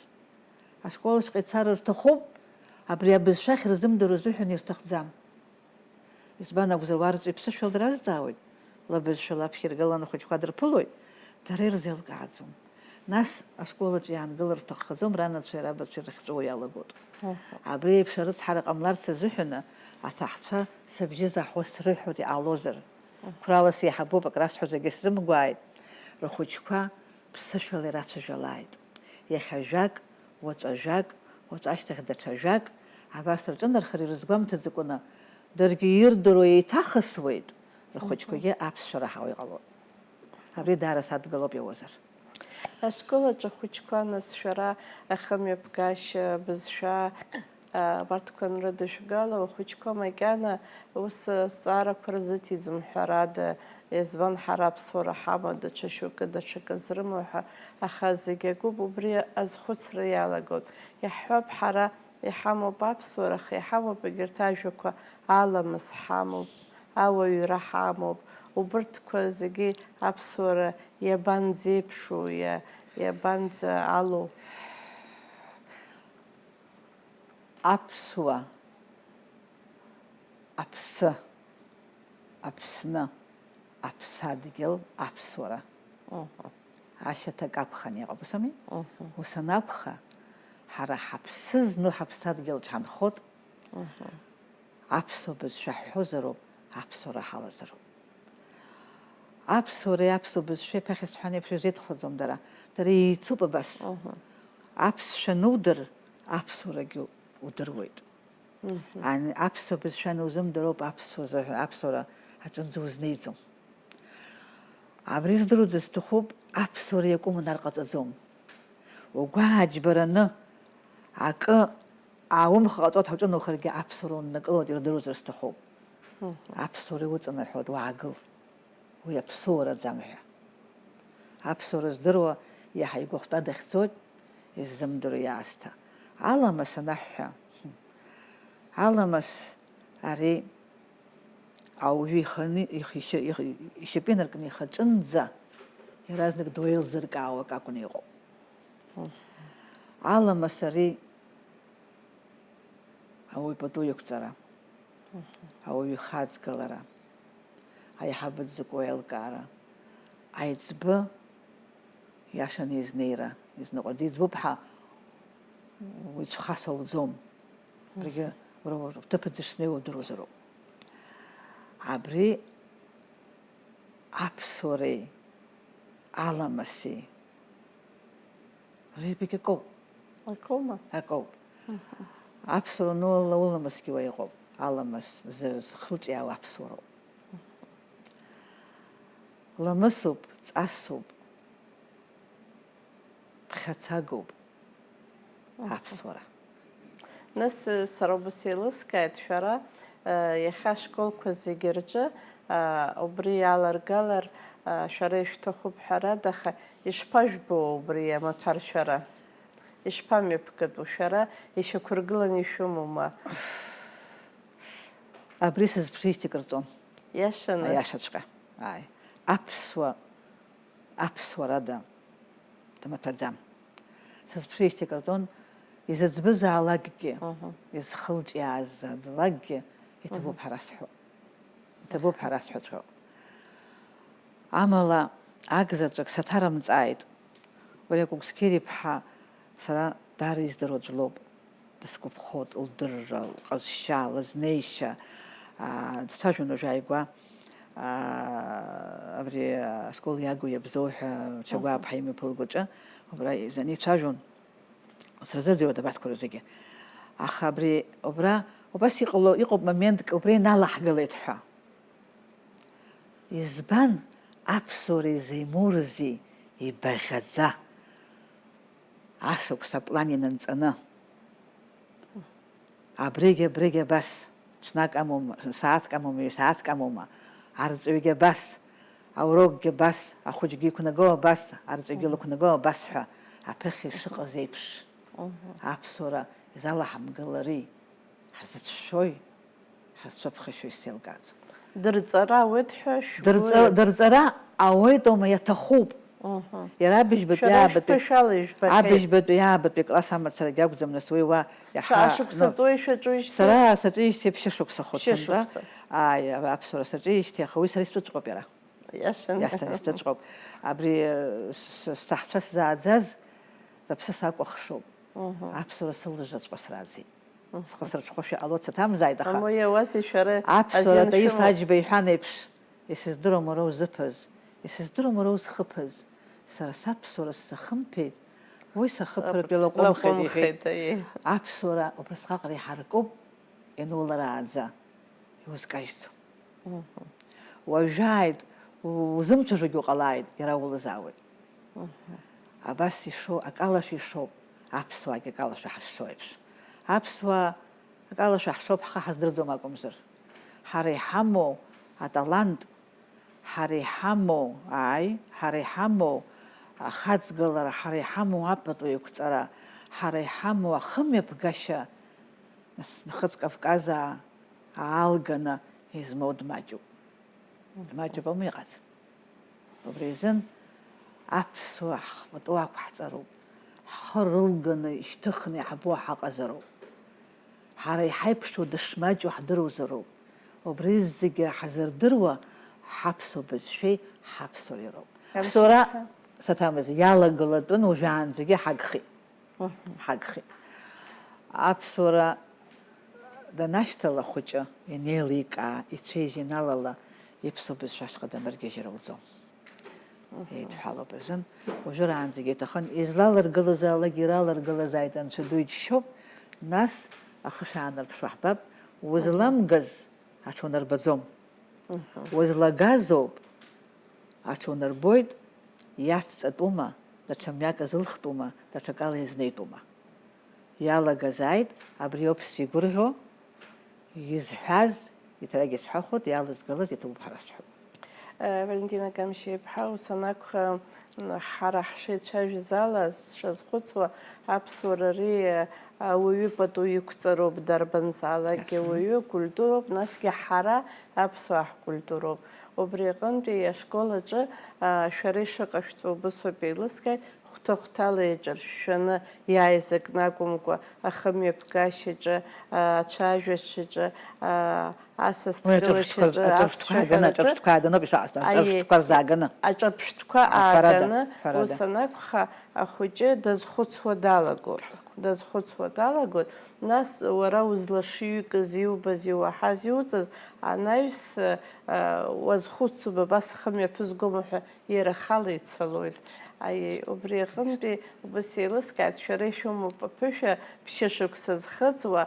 Ашкол ашҟа ицар рҭахуп, абри абызшәа ахьырзымдыруа азыҳәан ирҭахӡам. Избан акәзар, уа рҵаҩы ԥсышәала дразҵаауеит, лабызшәа лаԥхьа иргыланы ахәыҷқәа дырԥылоит, дара ирзеилкааӡом. Нас ашкол аҿы иаангылар рҭаххаӡом, ранацәеи рабацәеи рыхьҵәыуо иалагоит. Мгм. Абри еиԥш арыцҳара ҟамларц азыҳәаны аҭаҳцәа сыбжьы заҳуа срыҳәоит, иҟалозар. Мгм. Қәрала сеиҳабуп, акрасҳәо зегьы сзымгәааит. Рхәыҷқәа ԥсышәала ирацәажәалааит. Иахьа жәак, уаҵәы ажәак, уаҵәы ашьҭахь даҽа жәак, абас рҿынархар ирызгәамҭаӡакәаны, даргьы ирдыруа еиҭахысуеит, рхәыҷқәагьы аԥсшәа раҳауа иҟалоит. Абри даара садгылоуп иауазар. Ашкол аҿы ахәыҷқәа, нас, шәара ахымҩаԥгашьа, бызшәа, а, абарҭқәа анрыдышәгала, ухәыҷқәа макьана ус, а, зҵаарақәа рзыҭиӡом, ҳәарада, избан, ҳара аԥсуара ҳамоу, даҽа шьоукы даҽакы зрымоу ҳәа, аха зегь акоуп, убри азхәыцра иалагоит. Иаҳҳәап, ҳара иҳамоуп аԥсуара, аха иҳамоуп егьырҭ ажәақәа, аламыс ҳамоуп, ауаҩра ҳамоуп, убырҭқәа зегьы аԥсуара иабанӡеиԥшу, иа-, иабанӡаалоу? Аԥсуа, аԥсы, Аԥсны, аԥсадгьыл, аԥсуара. Мгм. Ашьаҭак акәханы иҟоуп, ус ами? Мгм. Ус анакәха, ҳара ҳаԥсы зну ҳаԥсадгьыл ҳанхоит. Мгм. Аԥсуа бызшәа ҳҳәозароуп, аԥсуара ҳалазароуп. Аԥсуареи аԥсуа бызшәеи ԥахьа сҳәан еиԥш ирзеиҭхәаӡом дара. Дара еицуп абас. Мгм. Аԥсшәа анудыр, аԥсуарагьы удыруеит. Мгм. Ан-, аԥсуа бызшәа анузымдыроуп аԥсуа заҳәа-, аԥсуара аҿынӡа узнеиӡом. Абри здыруа дызҭахуп, аԥсуара иакәым унарҟаҵаӡом. Угәы ааџьбараны акы ааумхаҟаҵо ҳаҿыноухаргьы аԥсуара уннакылоит, ирдыруазар сҭахуп. Мгм. Аԥсуара иуҵанаҳәоит, уаагыл. Уи аԥсуараӡам ҳәа. Аԥсуара здыруа иаҳа игәахәтәа дахьӡоит, иззымдыруа иаасҭа. Аламыс анаҳҳәа, аламыс ари ауаҩы иханы, ихы ишьа-, ихы, ишьапы инаркны ихаҿынӡа иаразнак дуеилзыркаауа акы акәны иҟоуп. Аламыс ари ауаҩ пату иқәҵара, ауаҩы ихаҵгылара, аиҳабы дзакәу аилкаара, аиҵбы иашаны изнеира, изныҟәара, диӡбуп ҳәа уицәхасауӡом. Абригьы уара уҭыԥ аӡы шнеиуа удыруазароуп. Абри Аԥсуареи аламыси зегьы акоуп. Акоума? Акоуп. Аԥсуара ануала уламысгьы уа иҟоуп. Аламыс зырз хылҿиаауа аԥсуароуп. Ламысуп, ҵасуп, ԥхьацагоуп аԥсуара. Нас сара убас еилыскааит, шәара иахьа ашколқәа зегьы рҿы убри иаларгалар шәара ишәҭахуп ҳәарада, аха ишԥажәбо убри амаҭәар шәара? Ишԥамҩаԥгатәу шәара, ишьақәыргыланы ишәымоума? Абри сызԥшижьҭеи кырҵон. Иашаны. Аиашаҵәҟьа. Ааи. Аԥсуа, аԥсуарада дамаҭәаӡам. Сызԥшижьҭеи кырҵон, изыӡбызаалакгьы, изхылҿиаазаалакгьы иҭабуп ҳәа расҳәо. Иҭабуп ҳәа расҳәаҵәҟьоуп. Амала, агзаҵәык саҭарымҵааит. Валиа Кәыкәсқьери-ԥҳа сара даара издыруа ӡәлоуп. Дысгәаԥхоит лдырра, лҟазшьа, лызнеишьа. Аа, дцәажәон уажә ааигәа, аа, абри ашкол иагу иабзоу ҳәа Чагәаа-ԥҳа имҩаԥылго аҿы, убра еизаны ицәажәон. Сырзыӡырҩуеит абарҭқәа рзегьы. Аха абри, убра, убас иҟало, иҟоуп моментк, убра иналаҳгалеит ҳәа. Избан аԥсуара изеимурызи ибаӷьаӡа, ашықәс аплан инанҵаны? Абригь, абригь абас, ҽнак амоума, сааҭк амоума, ҩ-сааҭк амоума, арҵаҩгьы абас, аурокгьы абас, ахәыҷгьы иқәнаго абас, арҵаҩгьы лықәнаго абас ҳәа, аԥыхьа ишыҟаз еиԥш, аԥсуара изалаҳамгалари? Ҳзыцәшәои, ҳазцәыԥхашьои сзеилкааӡом. Дырҵара ауеит ҳәа шәгәы Дырҵа-, дырҵара ауеитоума, иаҭахуп. Мгм. Иара абыжьбатәи Шәара аабатәи, ишәԥышәала ижәбахьеит. Абыжьбатәи аабатәи акласс амацарагьы акәӡам, нас уи уа иаҳа, Шәа-, шықәса ҵуеи шәаҿу ижьҭеи? Сара саҿижьҭеи ԥшьышықәса хәыцынтәа. Ԥшьышықәса. Ааи, аԥсуара саҿижьҭеи, аха уи сара истәыҵәҟьоуп иара. Иашан. Иасҭа, истәыҵәҟьоуп. Абри, э, с-, с-, сҭаҳцәа сзааӡаз, рыԥсы сакәыхшоуп. Мгм. Аԥсуара сылыжжаҵәҟьа срааӡеит. Схы сырҽхәошәа ҟалоит, саҭамзааит, аха. Амоуа иауазеи шәара Аԥсуара азин Таиф шәымоу? Аџьба иҳәан еиԥш, исыздыруам уара узыԥыз, исыздыруам уара узхыԥыз, сара саԥсуара сзахымԥеит, уи сахыԥартә Саб-, илаҟәымхеит, иҳәеит. Лаҟәымхеит, аиеи. Аԥсуара убасҟак реиҳаракуп, иануларааӡа, иузкажьӡом. Мгм. Уажәааит, у-, узымцәажәогьы уҟалааит, иара улызаауеит. Мгм. Абас ишоу, акалашәа ишоуп, аԥсуаагьы акалашәа ҳазшоу еиԥш. Аԥсуаа акалашәа ҳшоуп ҳхы ҳаздырӡом акәымзар. Ҳара иҳамоу аталант, ҳара иҳамоу, ааи, ҳара иҳамоу ахаҵгылара, ҳара иҳамоу апату еиқәҵара, ҳара иҳамоу ахымҩаԥгашьа, нас, Нхыҵ Кавказаа аалганы измоу дмаҷуп. Дмаҷуп, аму иҟаӡам. Убри азын аԥсуаа ҳпату ақәҳҵароуп, ҳхы рылганы ишьҭыхны иаҳбо ҳаҟазароуп. Ҳара иҳаиԥшу дышмаҷу ҳдыруазароуп. Убри зегьы ҳазырдыруа ҳаԥсуа бызшәеи ҳаԥсуареи роуп. Ҳаԥсуара, саҭамыз, иалагылатәын, уажәаанӡагьы ҳагхеит. Ҳагхеит. Аԥсуара данашьҭала ахәыҷы, ианеиликаа, ицәеижь иналала, иԥсуа бызшәа ашҟа дамыргьежьыр ауӡом. Еидҳәалоуп азын, уажәраанӡагьы иҭахын, излалыргылазаалакгьы иралыргылазааит, Анцәа ду иџьшьоуп, нас ахы шаанарԥшуа ҳбап, узламгаз аҽунарбаӡом. Узлагазоуп, аҽунарбоит, иацҵатәума, даҽа мҩак азылхтәума, даҽакала иазнеитәума. Иалагазааит, абриоуп сзигәырӷьо, изҳәаз, иҭарагьы сҳәахуеит, иалызгалаз иҭабуп ҳәа расҳәоит. Э, Валентина Камшьиаԥҳа, ус анакәха, м, ҳара ҳшеицәажәаз ала, сшазхәыцуа, аԥсуара ари, э, ауаҩы пату иқәҵароуп, дарбанзаалакгьы Аха. Ауаҩы культуроуп, насгьы ҳара аԥсуаа ҳкультуроуп. Убри аҟынтәи ашкол аҿы, а, шәара ишыҟашәҵо убысоуп еилыскааит, хәҭа-хәҭала иаҿыршәшәаны иааиз акны акәымкәа, ахымҩаԥгашьаҿы, а, ацәажәашьаҿы, а, Уи асасдкылашьаҿы, аҿырԥштәқәа, аҿырԥштәқәа ааԥсшәаҳәараҿы. Ааганы, ауп ишаҟасҵо, Аиеи. Аҿырԥштәқәа рзааганы. Аҿырԥштәқәа Ҳәарада, ааганы, ҳәарада. Ус анакәха, ахәыҷы дазхәыцуа далагоуп. дазхәыцуа далагоит, нас уара узлашыҩкыз, иубаз, иуаҳаз, иуҵаз анаҩс, уазхәыцӡом, абас схы мҩаԥызгома ҳәа иара ахала ицалоит. Аиеи, убри аҟынтәи убас еилыскааит, шәара ишәымоуп аԥышәа, ԥшьышықәса зхыҵуа,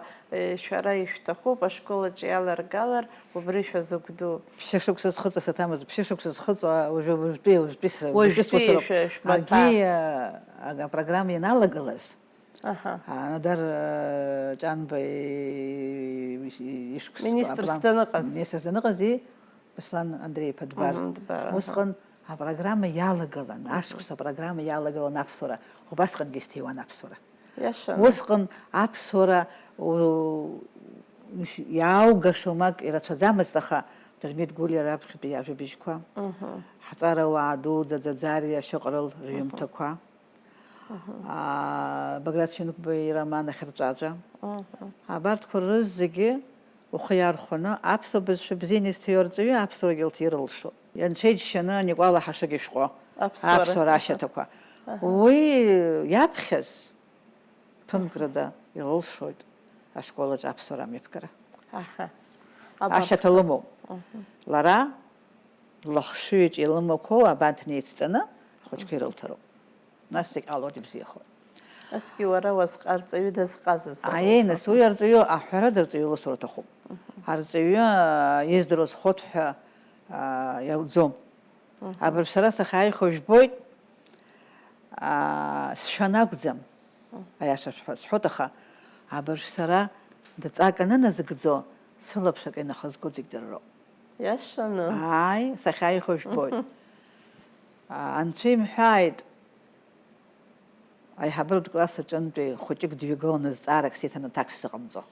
шәара ишәҭахуп, ашкол аҿы иаларгалар, убри шәазыгәдуу. Ԥшьышықәса зхыҵуа саҭамыз, ԥшьышықәса зхыҵуа уажәы, уажәтәи, уажәтәи с-, уажәтәи уажәтәи схәыцроуп. Шәа-, шәмаҭәа. Акгьы, а, а, апрограмма ианалагалаз, Аҳа. А, Нодар, э, Ҷанба и-, и-, ишықәс-, Министрс аплан-, даныҟаз. Министрс даныҟаз, и, Беслан Андреи-иԥа Дбар. Мгм, Дбар, аҳа. Усҟан апрограмма иалагалан, Мгм. ашықәс апрограмма иалагалан аԥсуара, убасҟангьы исҭиуан аԥсуара. Иашаны. Усҟан аԥсуара, у-, ус иааугашо мак ирацәаӡамызт, аха Дырмит Гәлиа раԥхьатәи ажәабжьқәа, Мгм. ҳҵарауаа дуӡӡа Ӡаӡариа Шьаҟрыл рҩымҭақәа, Мгм. аа, Баграт Шьынқәба ироман Ахьырҵәаҵәа. Мгм. Абарҭқәа рызегьы ухы иархәаны, аԥсуа бызшәа бзианы изҭиуа арҵаҩы аԥсуарагьы лҭир лшоит. Анцәа иџьшьаны Никәала Ҳашыг ишәҟәы, Аԥсуара. Аԥсуара ашьаҭақәа. Аҳа. Уи иаԥхьаз ԥымкрада илылшоит ашкол аҿы аԥсуара амҩаԥгара. Аҳа. Абарҭқәа. Ашьаҭа лымоуп. Мгм. Лара лыхшыҩ аҿы илымақәоу абанҭ неицҵаны ахәыҷқәа ирылҭароуп. Нас зегь ҟалоит, ибзиахоит. Насгьы уара уазҟ-, арҵаҩы дазҟазазароуп. Аиеи, нас уи арҵаҩы, аҳәара дарҵаҩы лусура аҭахуп. Мгм. Арҵаҩы, аа, издыруа зхәыҭ ҳәа, аа, иауӡом. Мгм. Абыржә сара сахьааихо жәбоит, аа, сшәан акәӡам, Мгм. аиаша шәҳәа-, сҳәоит, аха абыржә сара дҵак аныназыгӡо, сылаԥш акы инахызго зегь дара роуп. Иашаны? Ааи, сахьааихо жәбоит. Аа, анцәа имҳәааит, аиҳабыратә класс аҿынтәи хәыҷык дҩагыланы зҵаарак сиҭан аҭак сзыҟамҵо.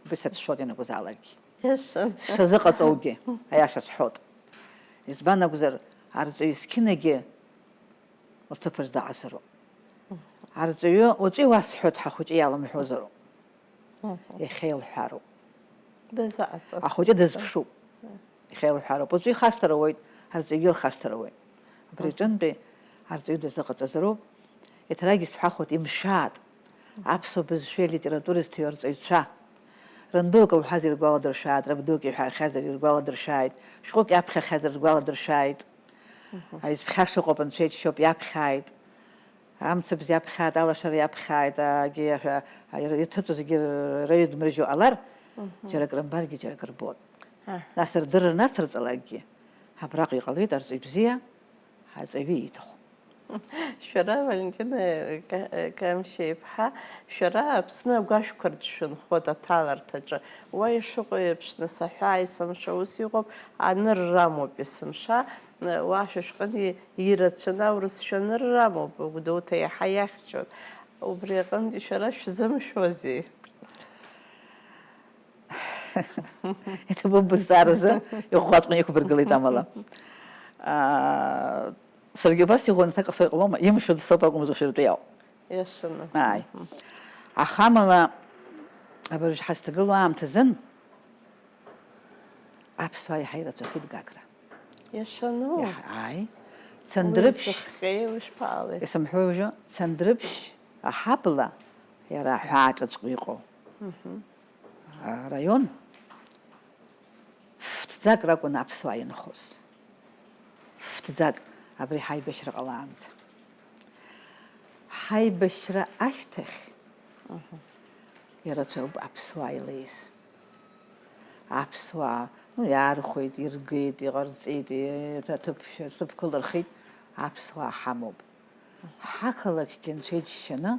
Убри сацәшәоит ианакәызаалакгьы. Иашан. Сшазыҟаҵоугьы, аиаша сҳәоит. Избан акәзар, арҵаҩы зқьынагьы лҭыԥаҿ даҟазароуп. Арҵаҩы, уаҵәы иуасҳәоит, ҳа хәыҷы иалымҳәозароуп. Мгм. Иахьа илҳәароуп. Дазаҟаҵаз. Ахәыҷы дазԥшуп. Мгм. Иахьа илҳәароуп. Уаҵәы ихашҭыр ауеит, арҵаҩгьы илхашҭыр ауеит. Абри Мгм. аҿынтәи арҵаҩы дазыҟаҵазароуп. Еиҭарагьы исҳәахуеит, имшәааит. Аԥсуа бызшәеи алитературеи зҭиуа арҵаҩцәа. Рандук лҳәазар иргәаладыршәааит, рабдук иҳәахьазар иргәаладыршәааит, шәҟәык иаԥхьахьазар ргәаладыршәааит. Мгм. Изԥхьаша ыҟоуп, анцәа иџьшьоуп, иаԥхьааит. Амцабз иаԥхьааит, алашара иаԥхьааит, агьи ашәа, иҭыҵуа зегьы рыҩ дмыржьо ҟалар, Мгм. џьара акрымбаргьы, џьара акрыбоит. Аҳ. Нас рдырра нацырҵалакгьы, абраҟа иҟалеит арҵаҩ бзиа, аҵаҩы ииҭаху. Шәара, Валентина Ка-, Камшьеиԥҳа, шәара Аԥсны агәашәқәа рҿы шәынхоит аҭаларҭаҿы. Уа ишыҟоу еиԥш, нас, аҳәаа есымша ус иҟоуп, анырра амоуп есымша, уа шәышәҟәы ирацәаны аурыс шәанырра амоуп, Гәдоуҭа иаҳа иахьчоит. Убри аҟынтәи шәара шәзымшәозеи? Иҭабуп бызҵааразы, иӷәӷәаҵәҟьаны иқәбыргылеит амала. Аа, саргьы убас иӷәӷәаны аҭак ҟасҵо иҟалома, имшәо дцоуп акәымзар, шәыртәы иауп. Иашаны. Ааи. Мгм. Аха амала, абыржә ҳазҭагылоу аамҭазын, аԥсуаа иаҳа ирацәахеит Гагра. Иашану? Иаҳ-, ааи. Цандрыԥшь. Уи зыхҟьеи, ушԥаҟалеи? Исымҳәои уажәы? Цандрыԥшь аҳабла, иара аҳәааҿаҵәҟьа иҟоу. Мгм. Араион ф-, фҭӡак ракәын аԥсуаа инхоз. Ф-, фҭӡак, абри ҳаибашьра ҟалаанӡа. Ҳаибашьра ашьҭахь Мгм. ирацәоуп аԥсуаа илеиз. Аԥсуаа, ну, иаархәеит, иргеит, иҟарҵеит, еиҭа аҭыԥ, аҭыԥқәа лырхит, аԥсуаа ҳамоуп. Ҳақалақьгьы анцәа иџьшьаны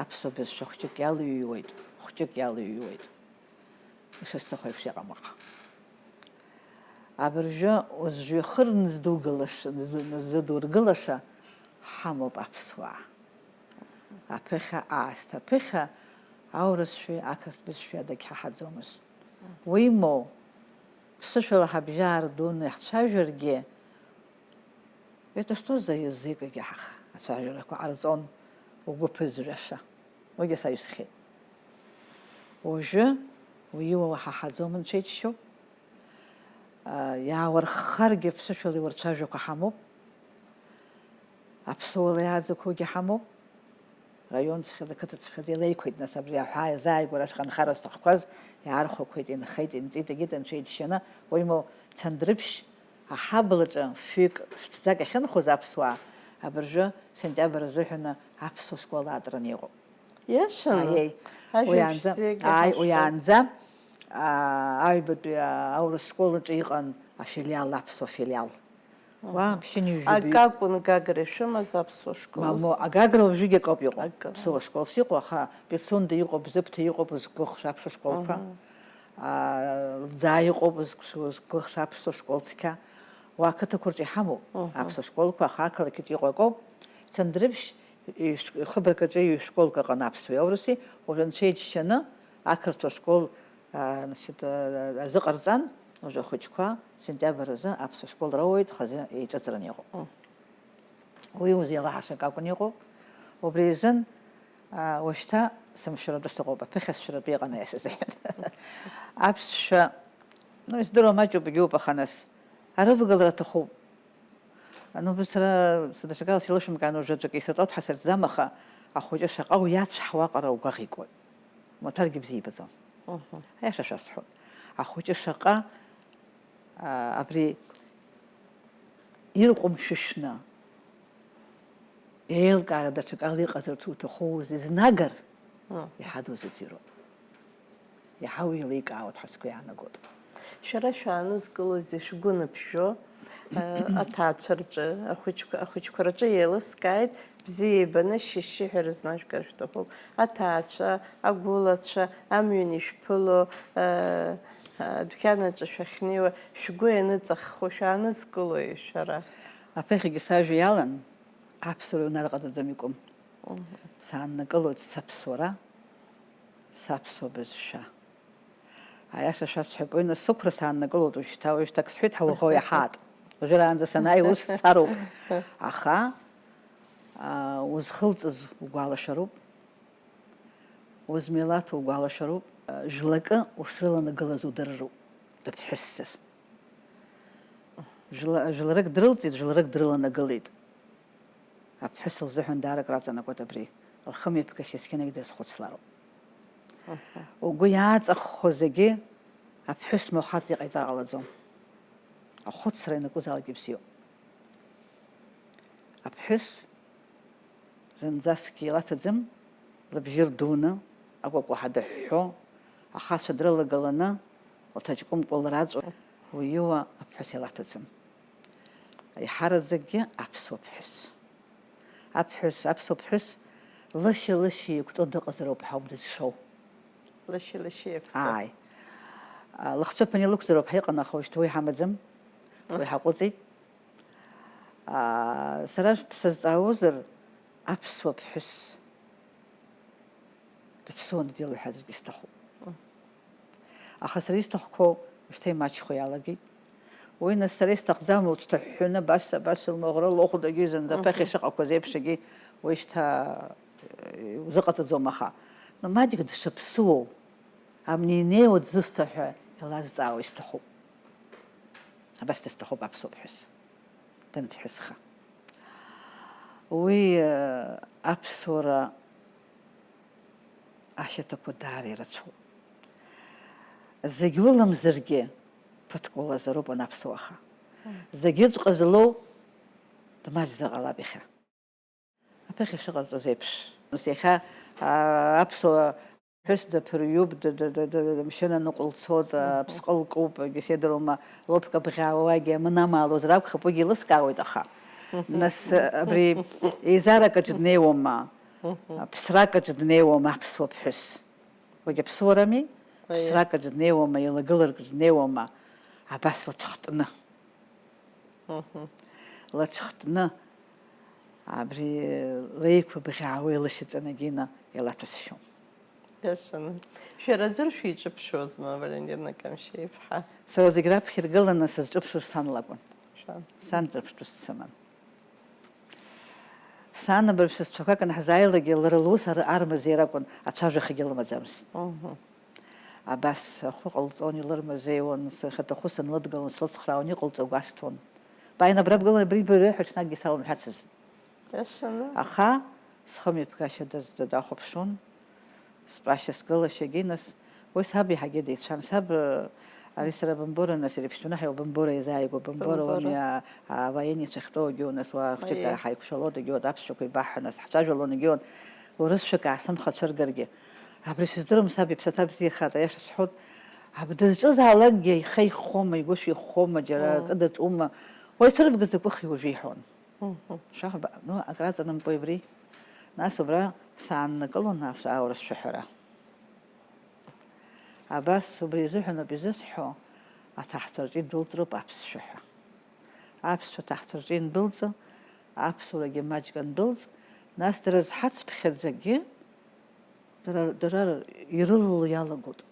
аԥсуа бызшәа хәҷык иалыҩҩуеит, хәҷык иалыҩҩуеит. Ишысҭаху еиԥш иҟам аҟа. Абыржәы узжәҩахыр нздугылаша, нзы-, нзыдургылаша ҳамоуп аԥсуаа. Аԥыхьа аасҭа аԥыхьа аурысшәеи ақырҭ бызшәеи адагьҳаҳаӡомызт. Уимоу, ԥсышәала ҳабжьы аардуны иаҳцәажәаргьы, это что за язык, егьаҳах, ацәажәарақәа ҟарҵон угәы ԥызжәаша. Уигьы саҩсхьеит. Уажәы уиуа уаҳаҳаӡом, анцәа иџьшьоуп. Иаауарххаргьы аԥсышәала иурцәажәақәа ҳамоуп. Аԥсуала иааӡақәоугьы ҳамоуп. Раион цәхьаӡа, қыҭа цәхьаӡа илеиқәеит, нас, абри аҳәаа иазааигәара ашҟа анхара зҭахқәаз иаархәақәеит, инхеит, инҵит, егьит анцәа иџьшьаны, уимоу, Цандрыԥшь аҳаблаҿы фҩык, шәҭӡак ахьынхоз аԥсуаа, абыржәы сентиабр азыҳәаны аԥсуа школ аатраны иҟоуп. Иашаны? Аиеи. Уи Ажәабжь аанӡа, зегь ааи, уи аҳашәҭоуп. Аанӡа, аа, аҩбатәи, аа, аурыс школ аҿы иҟан афилиал, аԥсуа филиал. Уа, Мгм. Ԥшьынҩажәи бҩы. Акакәын Гагра ишәымаз аԥсуа школ. Мамоу, Агагра уажәыгь акоуп иҟоу. Акы. Аԥсуа школс иҟоу, аха Пицунда иҟоуп, Зыԥҭа иҟоуп, зқәыхша аԥсуа школқәа. Мгм. Аа, Лӡаа иҟоуп, зқәы-, зқәыхша аԥсуа школ цқьа. Уа ақыҭақәа рҿы иҳамоуп Мгм. Аԥсуа школқәа, аха ақалақь аҿы иҟоу акоуп. Цандрыԥшь ҩ-, хыбрак аҿы ҩ-школк ыҟан аԥсуеи ауруси, уажәы анцәа иџьшьаны ақырҭуа школ, аа, значит, аа, азыҟарҵан, уажәы ахәыҷқәа сентиабр азы аԥсуа школ роуеит, хазы еиҿыҵраны иҟоуп. Мм. Уи узеилаҳашак акәын иҟоу. Убри азын, аа, уажәшьҭа сымшәаратәы сыҟоуп, аԥыхьа сшәаратәы иҟан, аиаша азыҳәан. Аԥсшәа, ну, издыруа маҷуп, егьиуп, аха нас арывагылара аҭахуп. Ну, сара сыдашакала сеилышәымкаан, уажәаҿы акы исаҵоит ҳәа сырҵӡам, аха ахәыҷы шаҟа уи иацәҳауа аҟара угәаӷ икуеит. Маҭәаргьы бзиа ибаӡом. Мгм. Аиаша шәасҳәоит. Ахәыҷы шаҟа, а, абри ирҟәымшәышәны, еилкаара даҽакала иҟазарц уҭахузеи знагар, Мм. Иаҳа дузыӡырҩуп. Иаҳа уеиликаауеит ҳәа сгәы иаанагоит. Шәара шәаанызкылозеи шәгәы ныԥжәо, э, аҭаацәа рҿы, ахәыҷқәа, ахәыҷқәа рҿы еилыскааит, бзиа ибаны шьышьшьыҳәа рызнажәгар шәҭахуп. Аҭаацәа, агәылацәа, амҩан ишәԥыло, э, адәқьан аҿы шәахьнеиуа, шәгәы ианыҵаххо шәаанызкылои шәара? Аԥыхьагьы сажәа иалан, аԥсуара унарҟаҵаӡом икәым. Мгм. Сааннакылоит саԥсуара, саԥсуа бызшәа. Аиаша шәасҳәап, уи насықәра сааннакылоит уажәшьҭа, уажәшьҭак сҳәеит ҳәа уаӷоу иаҳаат. Уажәраанӡа санааи ус сцароуп. Аха, аа, узхылҵыз угәалашәароуп, узмилаҭу угәалашәароуп, жәлакы ушрыланагылаз удырроуп, дыԥҳәысзар. Жәла-, жәларык дрылҵит, жәларык дрыланагылеит. Аԥҳәыс лзыҳәан даара акраҵанакуеит абри, лхымҩаԥгашьа есқьынагь дазхәыцлароуп. Аҳа. Угәы иааҵаххо зегьы аԥҳәыс махәаҵ иҟаиҵар ҟалаӡом. Ахәыцра ианакәызаалак ибзиоуп. Аԥҳәыс зынӡаскгьы илаҭәаӡам, лыбжьы рдуны, акәакәаҳәа дыҳәҳәо, ахацәа дрылагыланы, лҭаҷкәымкәа лраҵәо, уиуа аԥҳәыс илаҭәаӡам. Еиҳараӡакгьы аԥсуа ԥҳәыс. Аԥҳәыс, аԥсуа ԥҳәыс лышьа-лышьа еиқәҵо дыҟазароуп ҳәа ауп дызшоу. Лышьа-лышьа еиқәҵо. Ааи. А, лыхцәыԥан илықәзароуп ҳәа иҟан, аха уажәшьҭа уи ҳамаӡам. Уи ҳаҟәыҵит. Аа, сара бсазҵаауазар, аԥсуа ԥҳәыс дыԥсуаны дилоу ҳәа аӡәгьы сҭахуп. Аха сара исҭахқәоу шьҭа имаҷхо иалагеит. Уи нас сара исҭахӡам, лҽҭаҳәҳәаны абас, абас лмаӷра лыхәдагьы зынӡа аԥыхьа Мгм. Шыҟақәаз еиԥш егьи уи шьҭа, э, узыҟаҵаӡом, аха, ну, маҷк дшыԥсуоу, амни инеиуа дзусҭа ҳәа илазҵаауа исҭахуп. Абас дысҭахуп аԥсуа ԥҳәыс. Данԥҳәысха. Уи, э, аԥсуара ашьаҭақәа даара ирацәоуп. Зегь уламзаргьы, ԥыҭк улазароуп анаԥсуаха. Мм. Зегьыҵәҟьа злоу дмаҷзар ҟалап иахьа. Аԥыхьа шыҟарҵоз еиԥш, нас иахьа, аа, аԥсуа ԥҳәыс даԥырҩуп, д-, д-, д-, д-, д-, мшын аныҟәылцо, д-, Мгм. Аԥсҟы лкуп, егьа сеидыруама, лопка бӷьаауагьы амын амаалозар акәхап, уигьы еилыскаауеит, аха. Мгм. Нас, абри еизарак аҿы днеиуама, Мгм. Ԥсрак аҿы днеиуама аԥсуа ԥҳәыс? Уигьы аԥсуарами? Аиеи. Ԥсрак аҿы днеиуама, еилагыларак аҿы днеиуама, абас лыҽхтны. Мгм. Лыҽхтны, абри леиқәа бӷьаауа илышьаҵаны Гина илаҭәасшьон. Иашаны. Шәара аӡәыр шәиҿыԥшуазма, Валентина Камшьеиԥҳа? Сара зегь раԥхьа иргыланы сызҿыԥшуаз сан лакәын. Шәан. Сан ҿырԥштәыс дсыман. Сан абыржә сасцәақәак анҳзааилакгьы, лара лус ар-, армазеира акәын, ацәажәахагьы лымаӡамызт. Мгм. Абас ахәы ҟалҵон, илырмазеиуан, сахьаҭаху санлыдгылан, слыцхраауан, иҟалҵо гәасҭон. Бааины абра бгылан, абри бырҩы ҳәа ҽнакгьы салымҳәацызт. Иашаны? Аха Схымҩаԥгашьа даз-, дахәаԥшуан, стәашьа сгылашьагьы, нас, уи саб иаҳагьы деицәан. Саб, э, ари сара Бамбора, нас, иреиԥштәны ҳаиуа Бамбора иазааигәоу, Бамбора Бамбора. Уами, а, авоенниацәа ахьтәоугьы, нас, уа хәҷык Аиеи. Ҳаиқәшәалодагьы, уа аԥсшәақәа еибаҳҳәон, нас, ҳцәажәалонагьы, уа урысшәак аасымхацәыргаргьы. Абри сыздырам, саб иԥсаҭа бзиахааит, аиаша сҳәоит. Аб-, дызҿызаалакгьы ихы иххома, игәы шәиххома, џьара Мм. акы даҿума, уаҩ цәырбгаӡакәыхи уажәы иҳәон. Мгм. Шаҳба, ну, акраҵанамкуеи абри? Нас убра сааннакылон аԥс-, аурыс шәаҳәара. Абас убри азыҳәаноуп изысҳәо, аҭаҳцәа рҿы идәылҵроуп аԥсшәа ҳәа. Аԥсшәа аҭаҳцәа рҿы иандәылҵ, аԥсуарагьы маҷк андәылҵ, нас дара зҳацԥхьаӡагьы, дара, дара ирылало иалагоит.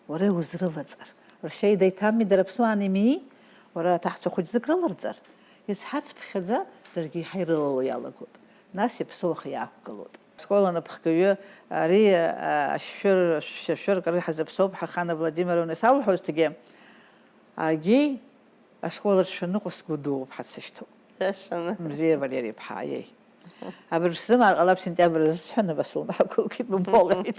Уара иузрылаҵар. Ршьеида иҭами, дара ԥсуааними, уара аҭаҳцәа хәыҷ зык рыларҵар, изҳацԥхьаӡа даргьы еиҳа ирылало иалагоит. Нас иаԥсоу ахы иаақәгылоит. Ашкол анапхгаҩы ари, а, ашәшәыр, шәшьашәырк ара ҳазаԥсоуп, Ҳахана Владимировна, исалҳәозҭгьы, агьи ашкол ршәаныҟәа сгәы дууп ҳәа дсышьҭоуп. Иашаны. Мзиа Валери-иԥҳа, аиеи. Абыржә сзымаар ҟалап, сентиабр азы сҳәан, абас лмаҳақәылкит, бымбоҟеит.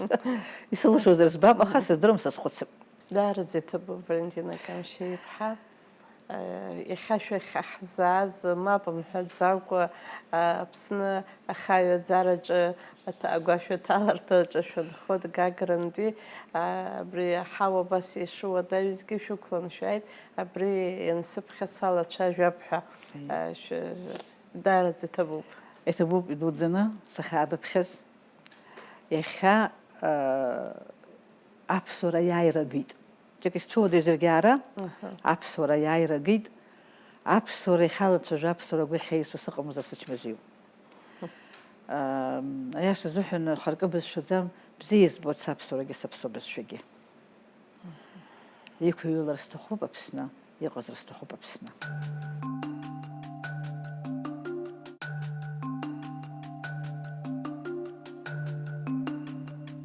Исылшозар збап, аха сыздырам, сазхәыцып. Даараӡа иҭабуп, Валентина Камшьиа-иԥҳа. Иахьа шәахь ҳзааз, мап мҳәаӡакәа, Аԥсны ахаҩаӡараҿы, аҭ-, агәашәаҭаларҭаҿы шәынхоит, Гагрантәи, абри аҳауа абас ишыуадаҩызгьы шәықәлан шәааит, абри иансыԥхьа салацәажәап ҳәа, Аиеи. Шәы-, даараӡа иҭабуп. Иҭабуп, идуӡӡаны сахьаадыԥхьаз. Иахьа, э, аԥсуара аиааира агеит. Џьак исцәуадаҩзаргьы аара, Аҳа. Аԥсуара аиааира агеит. Аԥсуара иахьалацәажәо, аԥсуара агәы иахьеисо сыҟамзар сычмазаҩуп. Ам, аиаша азыҳәан, харкы бызшәаӡам, бзиа избоит саԥсуарагьы саԥсуа бызшәагьы. Иқәыҩлар сҭахуп Аԥсны, иҟазар сҭахуп Аԥсны.